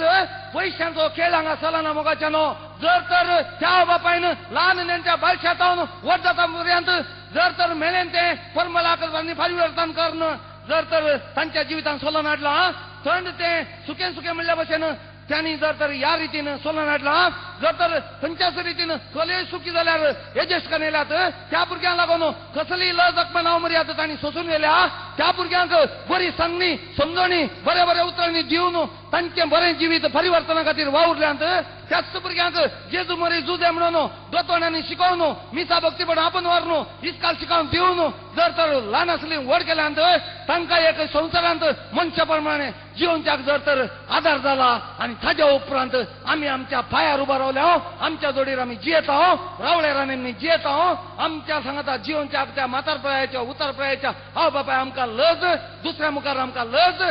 पयशांचो खेळ हांगा चलना मोगाच्यानो. जर तर त्या आवय बापायन ल्हान नेणट्या बालशातावन व्हड जाता पर्यंत जर तर मेळेन तें परमलाक परिवर्तन करून जर तर तांच्या जिवितांत सोलोन हाडलां, थंड तें सुकें सुकें म्हणल्या भशेन त्यांनी जर तर ह्या रितीन सोलोन हाडलां, जर तर खंयच्याच रितीन कले सुकी जाल्यार एजस्ट करून येयल्यात त्या भुरग्यांक लागून कसली लज जखमा नांव मर्याद तांणी सोसून गेल्या, त्या भुरग्यांक बरी सांगणी समजणी बऱ्या बऱ्या उतरांनी दिवन तांचें बरें जिवीत परिवर्तना खातीर वावुरल्यांत, त्याच भुरग्यांक जेजू मरी जुजे म्हणून दोतोण्यांनी शिकोवन मिसा भक्तीपण आपूण व्हरून इस्काल शिकोवन दिवन जर तर ल्हान आसली व्हड केल्यांत तांकां एक संवसारांत मनशा प्रमाणे जिवनच्याक जर तर आदार जाला. आनी ताज्या उपरांत आमी आमच्या पांयार उबा रावल्या, आमच्या जोडीर आमी जियेता, रावळेरांनी आमी जियेता, आमच्या सांगाता जिवनच्याक त्या म्हातारपणाच्या उतारपणाच्या हांव बापाय आमकां लज, दुसऱ्या मुखार आमकां लज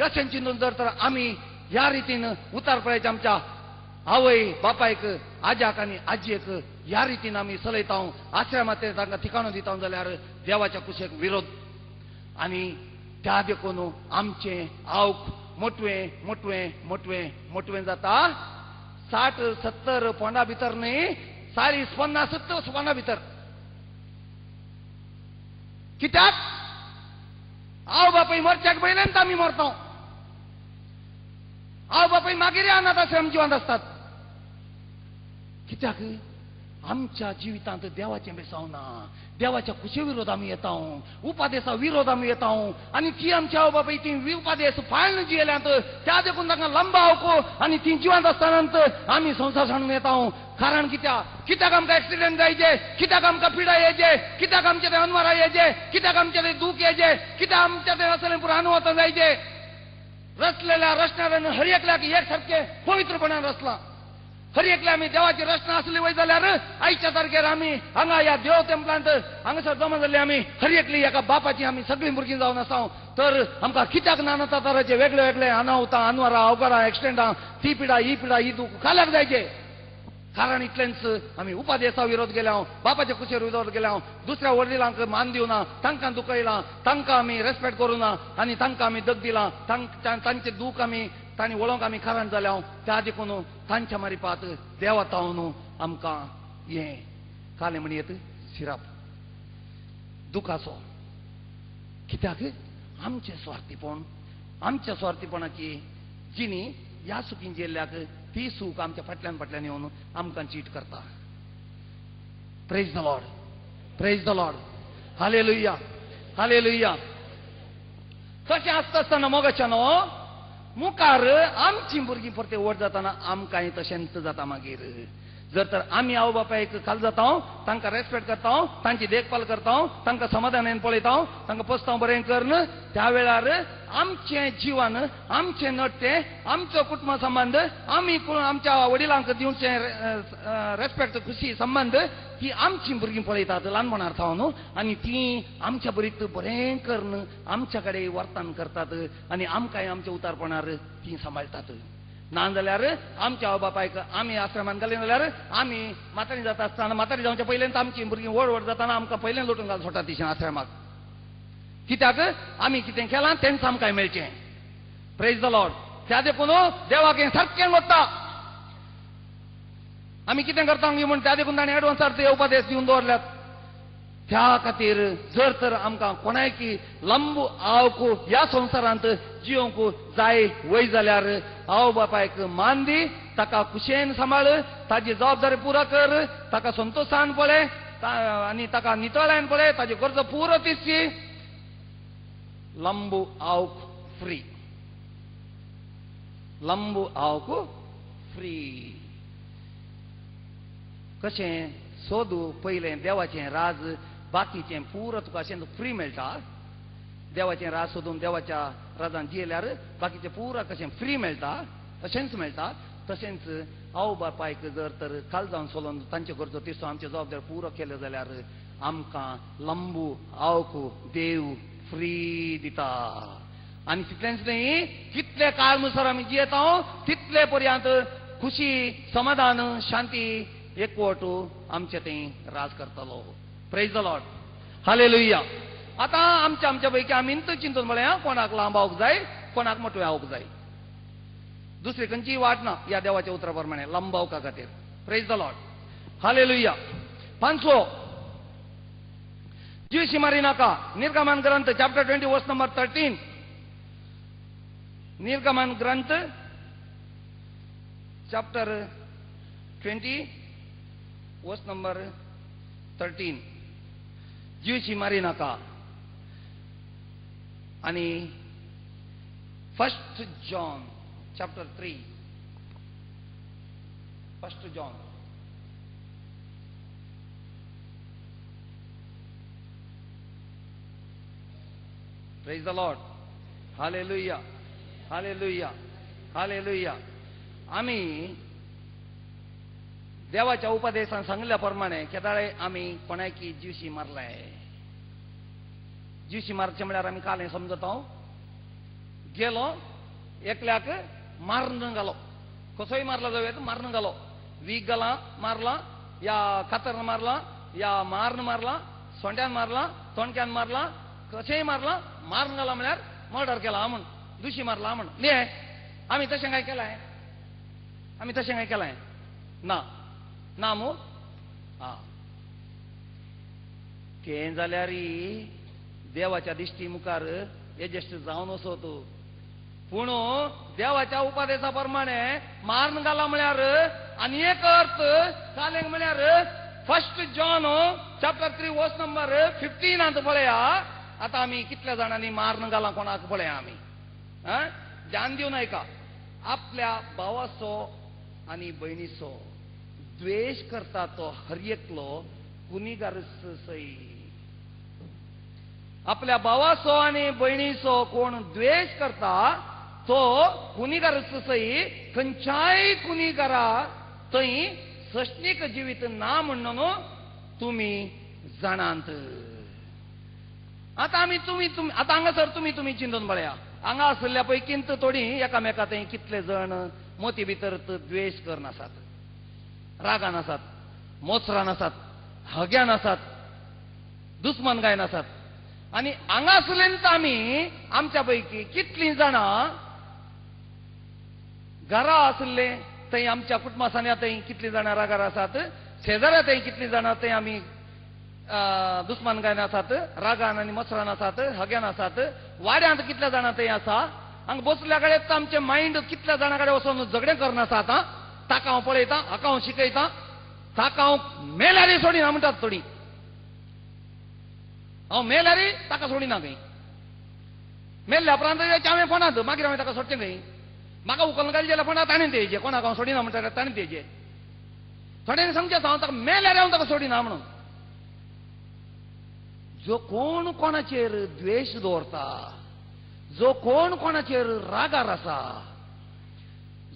अशें चिंतून जर तर आमी ह्या रितीन उतारपणाच्या आमच्या आवय बापायक आज्याक आनी आजयेक ह्या रितीन आमी चलयता, आश्रमांत तांकां ठिकाणो दिता जाल्यार देवाच्या कुशेक विरोध. आनी त्या देखून आमचें आवक मोटवें मोटवें मोटवें मोटवें जाता. 60-70 पोंडा भितर न्ही, 40-50 पोंडा भितर. कित्याक आवय बापाय मरच्याक पयल्यान आमी मरता, आवय बापाय मागीर अनाथ आश्रम जिवंत आसतात. कित्याक आमच्या जिवितांत देवाचें बेसांव ना, देवाच्या खुशे विरोध आमी येता, उपादेसा विरोध आमी येता, आनी ती आमच्या आवय बापाय ती उपादेस पाळून जियेल्यांत त्या देखून तांकां लांबा आवको आनी ती जिवंत आसतना आमी संवसार सांडून येता. कारण कित्याक कित्याक आमकां एक्सिडंट जायचे, कित्याक आमकां पिडा येचे, कित्याक आमचे ते अनवारा येचे, कित्याक आमचे ते दूख येचे, कित्याक आमच्या ते असलें पुरो अनवता जायचे. रचलेल्या रचणाऱ्यान हर एकल्याक एक सारकें पवित्रपणान रचलां. हर एकल्या आमी देवाची रचना आसली वय जाल्यार आयच्या तारखेर आमी हांगा ह्या देव टेंपलांत हांगासर जमा जाल्ली आमी हर एकली एका बापाची आमी सगळीं भुरगीं जावन आसा. तर आमकां कित्याक नाना तराचे वेगळे वेगळे अनावतां अनवरां अवघडां एक्सिडेंटां ती पिडा ही पिडा ही दूख खाल्याक जायचे. कारण इतलेंच आमी उपादेसा विरोध गेल्या, बापाच्या कुशेर विरोध गेल्या, दुसऱ्या वडिलांक मान दिवना, तांकां दुखयलां, तांकां आमी रेस्पेक्ट करूं ना आनी तांकां आमी दग दिलां, तांचे दूख आमी तांणी वळोवंक आमी कारण जाल्या. त्या देखून तांच्या मारिपात देवा तावन आमकां हें कालें म्हणयेत सिराप दुखाचो. कित्याक आमचें स्वार्थीपण, आमच्या स्वार्थीपणाची जिणी ह्या सुखीन जियेल्ल्याक ती सूख आमच्या फाटल्यान फाटल्यान येवन आमकां चीट करता. Praise the Lord, praise the Lord, hallelujah, hallelujah. तशें आसता आसतना मोगाच्या न्हू मुखार आमची भुरगीं परते व्हड जाताना आमकांय तशेंच जाता. मागीर जर तर आमी आवय बापायक खाल जाता, तांकां रेस्पेक्ट करता, तांची देखभाल करता, तांकां समाधानान पळयता, तांकां पोसता बरें करून, त्या वेळार आमचें जिवन, आमचें नडतें, आमचो कुटुंब संबंद, आमी आमच्या वडिलांक दिवचें रेस्पेक्ट, खुशी संबंद ही आमची भुरगीं पळयतात ल्हानपणार थावन आनी ती आमच्या बरीत बरें करून आमच्या कडेन वर्तन करतात आनी आमकांय आमच्या उतारपणार ती सांबाळटात. ना जाल्यार आमच्या आवय बापायक आमी आश्रमान घाली जाल्यार आमी म्हातारी जाता आसतना, म्हातारी जावच्या पयलींच आमची भुरगीं व्हड व्हड जाताना आमकां पयलें लोटून घाल सोडटा तिशें आश्रमाक. कित्याक आमी कितें केलां तेंच आमकां मेळचें. Praise the Lord. त्या देखून देवाक हें सारकें वता आमी कितें करता म्हूण त्या देखून ताणें एडवान्सार ते उपदेश दिवन दवरल्यात. त्या खातीर जर तर आमकां कोणायकी लांब आवक ह्या संवसारांत जिवंक जाय वय जाल्यार आवय बापायक मान दी, ताका खुशयेन सांबाळ, ताजी जबाबदारी पुरो कर, ताका संतोशान पळय आनी ताका नितळायन पळय, ताजी गरजो पुरो दिसची. लांब आवक फ्री, लांब आवक फ्री. कशें सोदू पयलें देवाचें राज, बाकीचें पुरो तुका अशें फ्री मेळटा. देवाचें राज सोदून देवाच्या राजान जियेल्यार बाकीचें पुरो कशें फ्री मेळटा तशेंच मेळटा. तशेंच आवय बापायक जर तर खाल जावन सोलोवन तांचे गरजो तिसो आमचे जबाबदारी पुरो केले जाल्यार आमकां लंबू आवक देव फ्री दिता. आनी तितलेंच न्ही, कितले काळ मुसर आमी जियेता तितले पर्यंत खुशी, समाधान, शांती, एकवट आमचे थंय राज करतलो. Praise the Lord, hallelujah. आतां आमच्या आमच्या पैकी आमी चिंतून म्हळें कोणाक लांब आवक जाय, कोणाक मोटवे आवक जाय, दुसरी खंयची वाट ना ह्या देवाच्या उतरा प्रमाणे लांब आवका खातीर. प्रेज the Lord, hallelujah. पांचवो, जीवशी मारी नाका. निर्गमन ग्रंथ चॅप्टर 20 वर्स नंबर 13. निर्गमन ग्रंथ चॅप्टर 20 वर्स नंबर 13. जीवशी मारी नाका. आनी 1 John chapter 3, 1 John praise the Lord, hallelujah, hallelujah, hallelujah. आमी देवाच्या उपदेशान सांगल्या प्रमाणे केदाळे आमी कोणायकी जीवशी मारलाय. जीवशी मारचें म्हळ्यार आमी काल हें समजता, हांव गेलो एकल्याक मारून घालो, कसोय मारला जावं येता, मारून घालो, वीख घाला मारला, या कातरन मारला, या माਰਨ मारला, सोंड्यान मारला, तोणक्यान मारला, कशेंय मारला, मारून घाला म्हळ्यार मर्डर केला म्हूण, दुशी मारला म्हूण. न्ही, आमी तशें काय केलां? आमी तशें काय केलां? ना ना मू. आं, तें जाल्यार देवाच्या दिश्टी मुखार एजस्ट जावन वचो तूं. पूण देवाच्या उपदेशा प्रमाणे मारून घाला म्हळ्यार आनी एक अर्थ कालेंक म्हळ्यार 1 जॉन चॅप्टर 3 वर्स नंबर 15 पळया. आतां आमी कितल्या जाणांनी मारून घाला कोणाक पळया आमी. ध्यान दिवन आयका. आपल्या भावाचो आनी भयणीचो द्वेश करता तो हर एकलो गुन्हेगार सई. आपल्या भावाचो आनी भयणीचो कोण द्वेश करता तो गुन्हेगार सई. खंयच्याय गुन्हेगारा थंय सश्नीक जिवीत ना म्हणून तुमी जाणात. आतां आमी तुमी आतां हांगासर तुमी तुमी चिंतून पळया. हांगा आशिल्ल्या पैकींत थोडी एकामेका थंय कितले जण मोती भितर द्वेश करून आसात. रागान आसात, मोचरान आसात, हग्यान आसात, दुस्मान गायन आसात. आनी हांगासरल्यान आमी आमच्या पैकी कितलीं जाणां घरा आसले थंय आमच्या कुटुंबासान्या थंय कितलीं जाणां रागार आसात, शेजाऱ्या थंय कितलीं जाणां थंय आमी दुस्मान गायन आसात, रागान आनी मसरान आसात, हग्यान आसात. वाड्यांत कितल्या जाणां थंय आसा, हांगा बसल्या कडेन आमचें मायंड कितल्या जाणां कडेन वचून झगडें करना आसा. आतां ताका हांव पळयतां, हाका हांव शिकयतां, ताका हांव मेल्यारी सोडिना म्हणटात थोडीं, हांव मेल्यारी ताका सोडिना खंय, मेल्ल्या उपरांत हांवें फोनांत मागीर हांवें ताका सोडचें खंय, म्हाका उखलून घाली जाल्यार फोनांत ताणें दिवचें, कोणाक हांव सोडिना म्हणटा ताणें दिवचें. थोड्यांनी सांगचें हांव ताका मेल्यार हांव ताका सोडिना म्हणून. जो कोण कोणाचेर द्वेश दवरता, जो कोण कोणाचेर रागार आसा,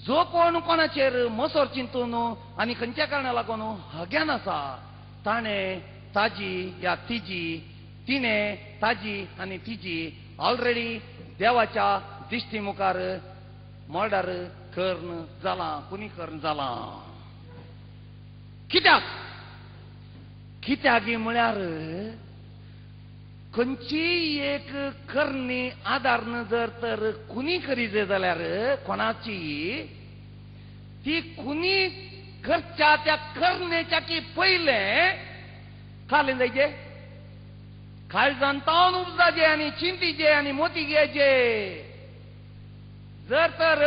जो कोण कोणाचेर मसर चिंतून आनी खंयच्या कारणा लागून हग्यान आसा, ताणें ताजी या तिजी, तिणें ताजी आनी तिजी ऑलरेडी देवाच्या दिश्टी मुखार मर्डर कर्ण जालां, कुनी कर्ण जालां. कित्याक कित्याक म्हळ्यार खंयचीय एक करणी आदारन जर तर कुनी करीजे जाल्यार कोणाची ती कुनी करच्या त्या करण्याच्या की पयलें खालें जायचे, काळजान तावन उपजाचे आनी चिंतीचे आनी मोती घेयचे. जर तर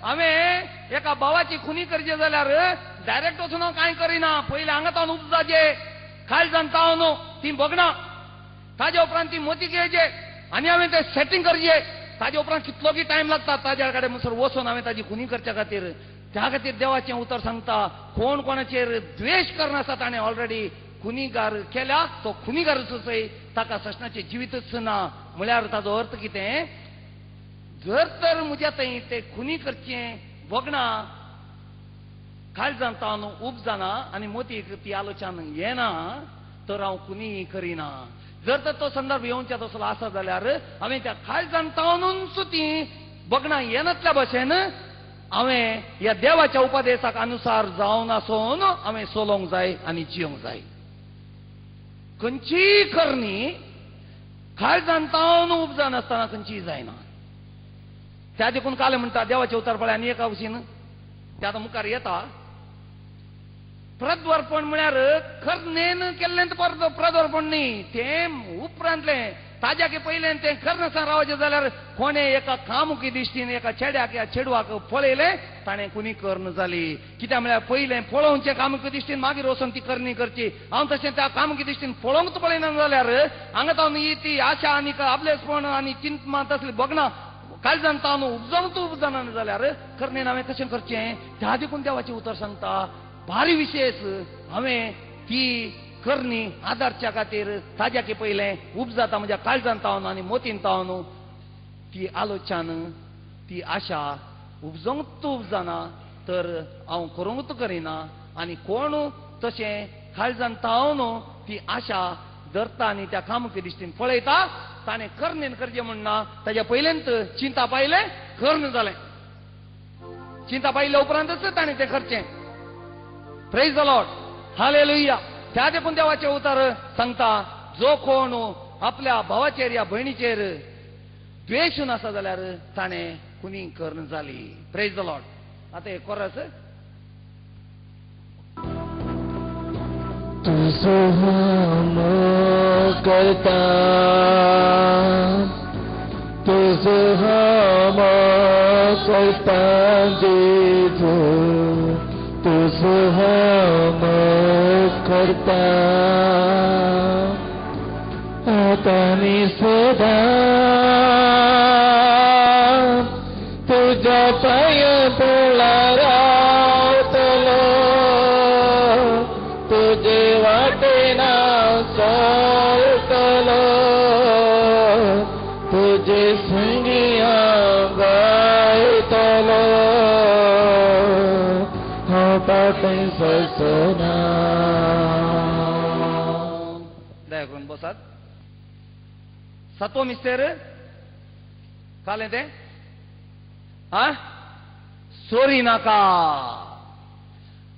हांवें एका भावाची खुनी करचे जाल्यार डायरेक्ट वचून हांव कांय करिना, पयलें हांगा तावन उपजाचे, काळजान तावन ती भोगना, ताज्या उपरांत ती मोती घेयचे आनी हांवें तें सेटींग करचे. ताज्या उपरांत कितलो की टायम लागता ताज्या कडेन म्हणसर वचून हांवें ताजी खुनी करच्या खातीर. त्या खातीर देवाचें उतर सांगता, कोण कोणाचेर द्वेश करनासता ताणें ऑलरेडी खुनीगार केल्या, तो खुनीगारच चय, ताका सशनाचें जिवीतच ना. म्हळ्यार ताजो अर्थ कितें, जर तर म्हज्या थंय ते खुनी करचें भोगना काळजान तावन उपजाना आनी मोतीक ती आलोचन येना तर हांव खुनी करिना. जर तर तो संदर्भ येवच्या तसलो आसा जाल्यार हांवें त्या काळजान तावनूच ती भोगणां येनातल्या भशेन हांवें ह्या देवाच्या उपदेसाक अनुसार जावन आसून हांवें चलोवंक जाय आनी जियोंक जाय. खंयचीय करणी काळजान तावन उपजानासतना खंयचीय जायना. त्या देखून काले म्हणटा देवाचें उतर पळय आनी एका भशेन ते आतां मुखार येता. प्रद्वर्पण म्हळ्यार करणेन केल्लें प्रद्वर्पण न्ही, तें उपरांतलें. ताज्या की पयलें तें करनासतना रावचें जाल्यार कोणें एका कामुकी दिश्टीन एका चेड्याक या चेडवाक पळयलें ताणें कुनी कर्ण जाली. कित्याक म्हळ्यार पयलें पळोवचें कामुकी दिश्टीन, मागीर वचून ती करणी करची. हांव तशें त्या कामुकी दिश्टीन पळोवंक पळयना जाल्यार हांगा तावन ही ती आशा आनी आपलेसपण आनी चिंतमा तसली भोगना काळजान तावन उपजावंक उपजाना जाल्यार करणेन हांवें कशें करचें. त्या देखून देवाचें उतर सांगता भारी विशेश हांवें ती करणी आदारच्या खातीर ताज्या की पयलें उपजाता म्हज्या काळजान तावन आनी मोतीन तावन ती आलोचन ती आशा उपजोवंक उपजाना तर हांव करूंक करिना. आनी कोण तशें काळजान तावन ती आशा धरता आनी त्या कामुकी दिश्टीन पळयता ताणें करणेन करचें म्हणना, ताज्या पयलेंत चिंता पायलें कर्ण जालें, चिंता पायल्या उपरांतच ताणें तें करचें. Praise the Lord, hallelujah. त्या देखून देवाचें उतर सांगता, जो कोण आपल्या भावाचेर या भयणीचेर द्वेशून आसा जाल्यार ताणें कुनी कर्ण जाली. Praise the Lord. आतां एक कोरस. तुझो हम करता, तुझो हम करता जेजू, तुझो हम करता आतां आनी सदां तुज्या पांयां पोळा रावतलो, तुजे वाटेन हांव चलतलो, तुजे संगी हांव गायतलो, हांव फाटीं सरचोना. दया करून बसात. सातवो मिस्तेर कालें तें आ चोरी नाका.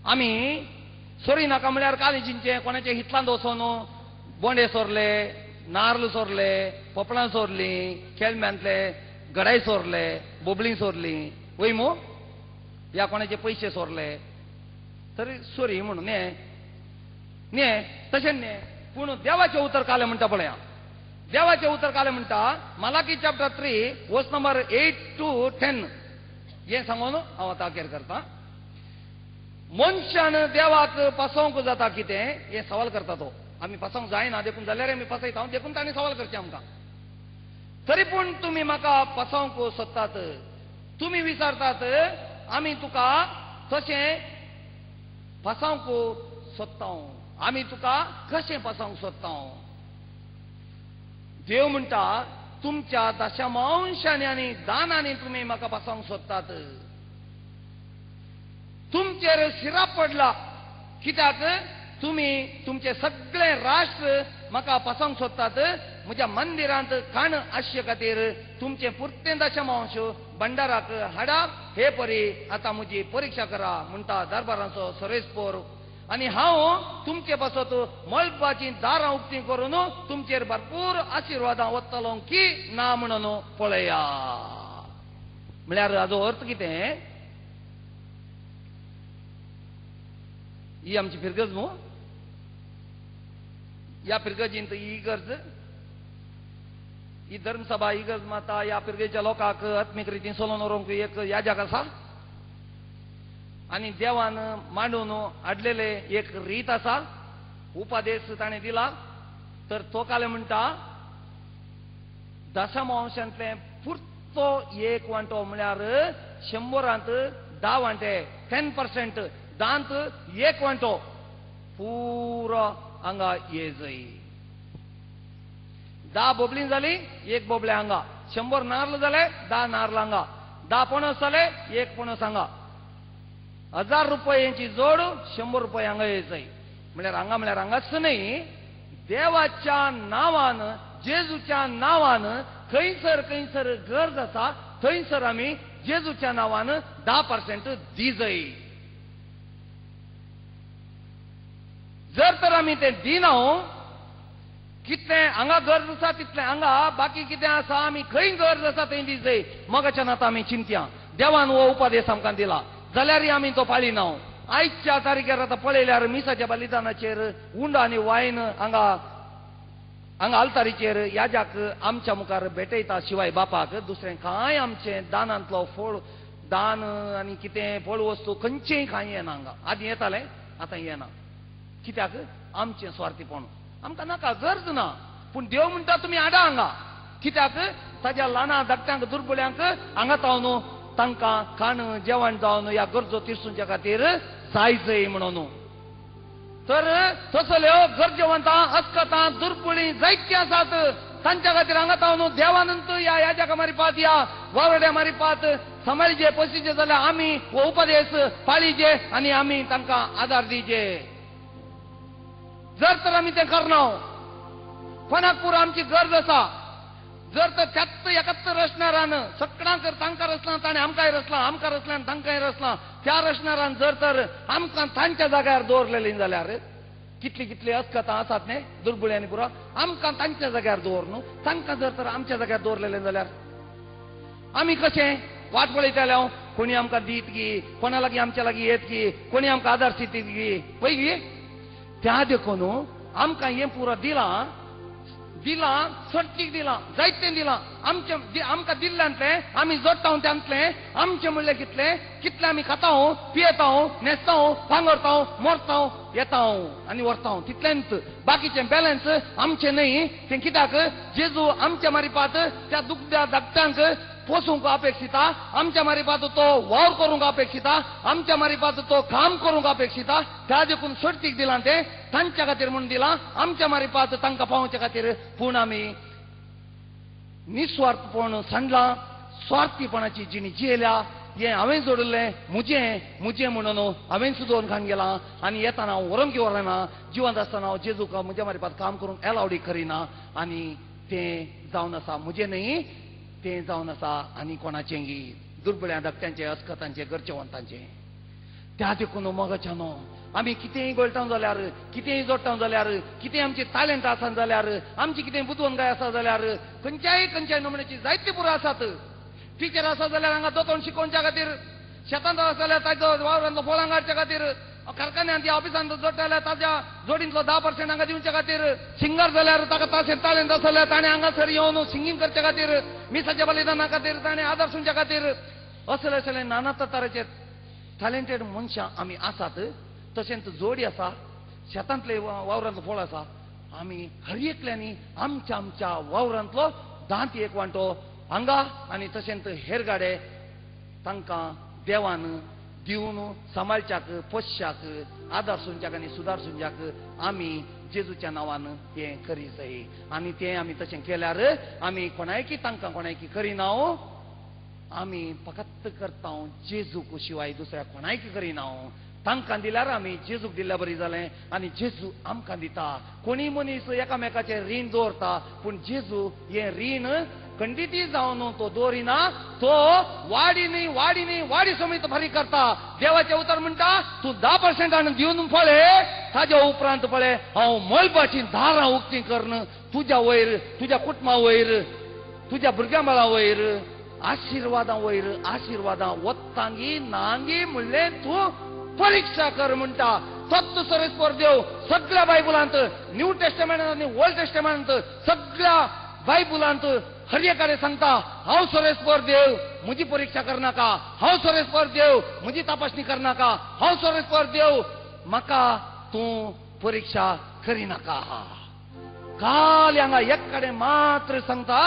आमी सोरी नाका म्हळ्यार काली चिंचे कोणाचे हितलांत वचोन बोंडे सोरले, नार्ल सोरले, पोपळां सोरली, केळम्यांतले गडाय सोरले, बोबलीं सोरली, वय मू या कोणाचे पयशे सोरले तरी सोरी म्हणून न्हे न्हे तशें न्हे. पूण देवाचें उतर कालें म्हणटा पळया, देवाचें उतर कालें म्हणटा Malachi chapter 3 verse number 8 to 10. हें सांगून हांव आतां अखेर करता. मनशान देवाक पासोवंक जाता कितें हें सवाल करता तो. आमी पासोवंक जायना देखून जाल्यार आमी पासयता देखून ताणें सवाल करचें आमकां. तरी पूण तुमी म्हाका पासोवंक सोदतात, तुमी विचारतात आमी तुका कशें पासोवंक सोदता, आमी तुका कशें पासोवंक सोदता. देव म्हणटा तुमच्या दशमांशांनी आनी दानांनी तुमी म्हाका पासोवंक सोदतात. तुमचेर शिराप पडला कित्याक तुमी तुमचे सगळे राष्ट्र म्हाका पासोवंक सोदतात. म्हज्या मंदिरांत खाण आसचे खातीर तुमचे पुरतें दशमांश भंडाराक हाडा. हे परी आतां म्हजी परिक्षा करा म्हणटा दरबारांचो सरेस्पोर. आनी हांव तुमचे पासत मळबाचीं दारां उक्तीं करून तुमचेर भरपूर आशिर्वादां वतलो की ना म्हणून पळया. म्हळ्यार हाजो अर्थ कितें? ही आमची फिरगज न्हू, ह्या फिरगजींत ही गरज, ही धर्मसभा ही गरज माता ह्या फिरगेच्या लोकांक आत्मीक रितीन सोलोवन व्हरूंक एक याजक आसा आनी देवान मांडून हाडलेले एक रीत आसा, उपदेश ताणें दिला. तर तो काले म्हणटा दशमांशांतलें पुरतो एक वांटो म्हळ्यार 100 10 वांटे, 10% दांत एक वांटो पुरो हांगा ये जाय. 10 बोबलीं जाली एक बोबले हांगा, 100 नार्ल जाले 10 नार्ल हांगा, 10 पणस जाले एक पणस हांगा, 1000 रुपयांची जोड 100 रुपये हांगा ये जाय. म्हळ्यार हांगा म्हळ्यार हांगाच न्हय, देवाच्या नांवान जेजूच्या नांवान खंयसर खंयसर गरज आसा थंयसर आमी जेजूच्या नांवान 10% दिजय. जर तर आमी तें दिना, कितलें हांगा गरज आसा तितलें हांगा, बाकी कितें आसा आमी खंय गरज आसा थंय दिजय. मगाच्यान आतां आमी चिंतया देवान हो उपदेश आमकां दिला जाल्यारय आमी तो पाळिना. आयच्या तारखेर आतां पळयल्यार मिसाच्या बलिदानाचेर उंडो आनी वायन हांगा हांगा आल्तारीचेर याजाक आमच्या मुखार भेटयता शिवाय बापाक दुसरें कांय आमचें दानांतलो फळ दान आनी कितें फळ वस्तू खंयचेंय कांय येना. हांगा आदीं येतालें आतां येना. कित्याक? आमचें स्वार्थीपण आमकां नाका, गरज ना. पूण देव म्हणटा तुमी हाडा हांगा. कित्याक? ताज्या ल्हाना धाकट्यांक दुर्बळ्यांक हांगा तावन तांकां खाण जेवण जावन ह्या गरजो तिरसुंच्या खातीर जाय जय म्हणून. तर तसल्यो गरजेवंतां अस्कतां दुर्बळीं जायतीं आसात तांच्या खातीर हांगा तावन देवानंत ह्या याजका मारिपात ह्या वावरड्या मारिपात सांबाळीचे पोशीचे जाल्यार आमी हो उपदेश पाळीचे आनी आमी तांकां आदार दिवचे. जर तर आमी तें करना, कोणाक पुरो आमची गरज आसा. जर तर त्याच एकाच रचणारान सगळ्यांक तांकां रचलां ताणें आमकांय रचलां, आमकां रचलां आनी तांकांय रचलां, त्या रचणारान जर तर आमकां तांच्या जाग्यार दवरलेलीं जाल्यार कितली कितली अस्कतां आसात न्ही दुर्बुळ्यांनी पुरो आमकां तांच्या जाग्यार दवर न्हू. तांकां जर तर आमच्या जाग्यार दवरलेलें जाल्यार आमी कशें वाट पळयताले हांव कोणी आमकां दीत की, कोणा लागीं आमच्या लागीं येत की, कोणी आमकां आदार दित की पळय की. त्या देखून आमकां हें पुरो दिलां दिलां सडतीक दिलां जायतें दिलां आमचें आमकां दिल्ल्यांतलें आमी जोडटा त्यांतलें आमचें म्हणलें कितलें कितलें आमी खाता पियेता न्हेसता पांगरता मरता येता आनी व्हरता तितलेंच. बाकीचें बॅलन्स आमचें न्हय. तें कित्याक? जेजू आमच्या मारिपात त्या दुखद्या धाकट्यांक पोसूंक अपेक्षिता, आमच्या मारिपात तो वावर करूंक अपेक्षिता, आमच्या मारिपात तो काम करूंक अपेक्षिता. त्या देखून सडतीक दिलां तें तांच्या खातीर म्हूण दिलां आमच्या मारिपात तांकां पावोवच्या खातीर. पूण आमी निस्वार्थपण सांडलां, स्वार्थीपणाची जिणी जियेल्या. हें हांवें जोडिल्लें म्हजें म्हजें म्हणून हांवें सुद्दां खाण गेलां आनी येताना हांव व्हरोंक व्हरना. जिवंत आसतना हांव जेजूक म्हज्या मारिपात काम करूंक एलावडी करिना आनी तें जावन आसा म्हजें न्हय, तें जावन आसा आनी कोणाचें गी दुर्बळ्या धाकट्यांचें अस्कतांचें गरजेवंतांचें. त्या देखून मोगाच्यानो आमी कितेंय गळटा जाल्यार, कितेंय जोडटा जाल्यार, कितें आमची टॅलेंट आसा जाल्यार, आमची कितें बुदवंतकाय आसा जाल्यार, खंयच्याय खंयच्याय नमुन्याची जायती पुरो आसात. टिचर आसा जाल्यार हांगा दोतोन शिकोवच्या खातीर, शेतांत आसा जाल्यार ताजो वावरांतलो फळां काडच्या खातीर, कारखान्यांत या ऑफिसांत जोडटा जाल्यार ताज्या जोडींतलो 10% हांगा दिवच्या खातीर, सिंगर जाल्यार ताका ताशें टॅलेंट आसा जाल्यार ताणें हांगासर येवन सिंगींग करच्या खातीर, मिसाच्या बलिदाना खातीर ताणें आदार सुनच्या खातीर, असले असले नाना तराचे टॅलेंटेड मनशां आमी आसात. तशेंच जोडी आसा, शेतांतले वावरांतलो फळ आसा. आमी हर एकल्यांनी आमच्या आमच्या वावरांतलो दांत एक वांटो हांगा आनी तशेंच हेर गाडे तांकां देवान दिवन सांबाळच्याक, पोसच्याक, आदार सुनच्याक आनी सुदार सुनच्याक आमी जेजूच्या नांवान हें करी जाय. आनी तें आमी तशें केल्यार आमी कोणायकी तांकां कोणायकी करिना, आमी फकत करता जेजूक शिवाय दुसऱ्या कोणायकी करिना. तांकां दिल्यार आमी जेजूक दिल्ल्या बरी जालें आनी जेजू आमकां दिता. कोणी मनीस एकामेकाचें रीण दवरता, पूण जेजू हें रीण खंडिती जावन तो दवरिना, तो वाडीनी वाडीनी वाडी समेत फारीक करता. देवाचें उतर म्हणटा तूं 10% हाडून दिवन पळय, ताज्या उपरांत पळय हांव मळबाचीं दारां उक्तीं करून तुज्या वयर, तुज्या कुटुंबा वयर, तुज्या भुरग्यां बाळां वयर आशिर्वादां वयर आशिर्वादां वत्तांगी नांगी म्हणलें तूं परीक्षा कर म्हणटा. तत्व सरेस्वर देव सगळ्या बायबलांत, न्यू टेस्टमेंट आनी ओल्ड टेस्टमेंट सगळ्या बायबलांत हर एकाडे सांगता, हांव सरेस्वर देव म्हजी परीक्षा करनाका, हांव सरेस्वर देव म्हजी तपासणी करनाका, हांव सरेस्वर देव म्हाका तूं परीक्षा करिनाका. काल हांगा एक कडेन मात्र सांगता,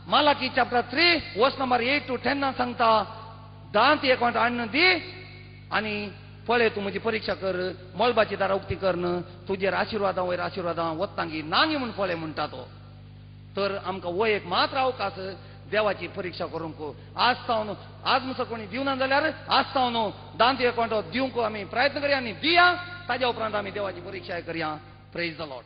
Malachi chapter 3 verse number 8 to 10 सांगता, दांत एक वांटो हाडून दी आनी पळय तूं म्हजी परीक्षा कर, मळबाची दारां उक्ती करन तुजेर आशिर्वादां वयर आशिर्वादां वत्तांगी नांगी म्हूण पळय म्हणटा तो. तर आमकां हो एक मात्र अवकाश देवाची परीक्षा करूंक. आज तावन आज मुसो कोणी दिवना जाल्यार आज तावन दांत एक वांटो दिवंक आमी प्रयत्न करया आनी दिया, ताज्या उपरांत आमी देवाची परीक्षा करया. Praise the Lord.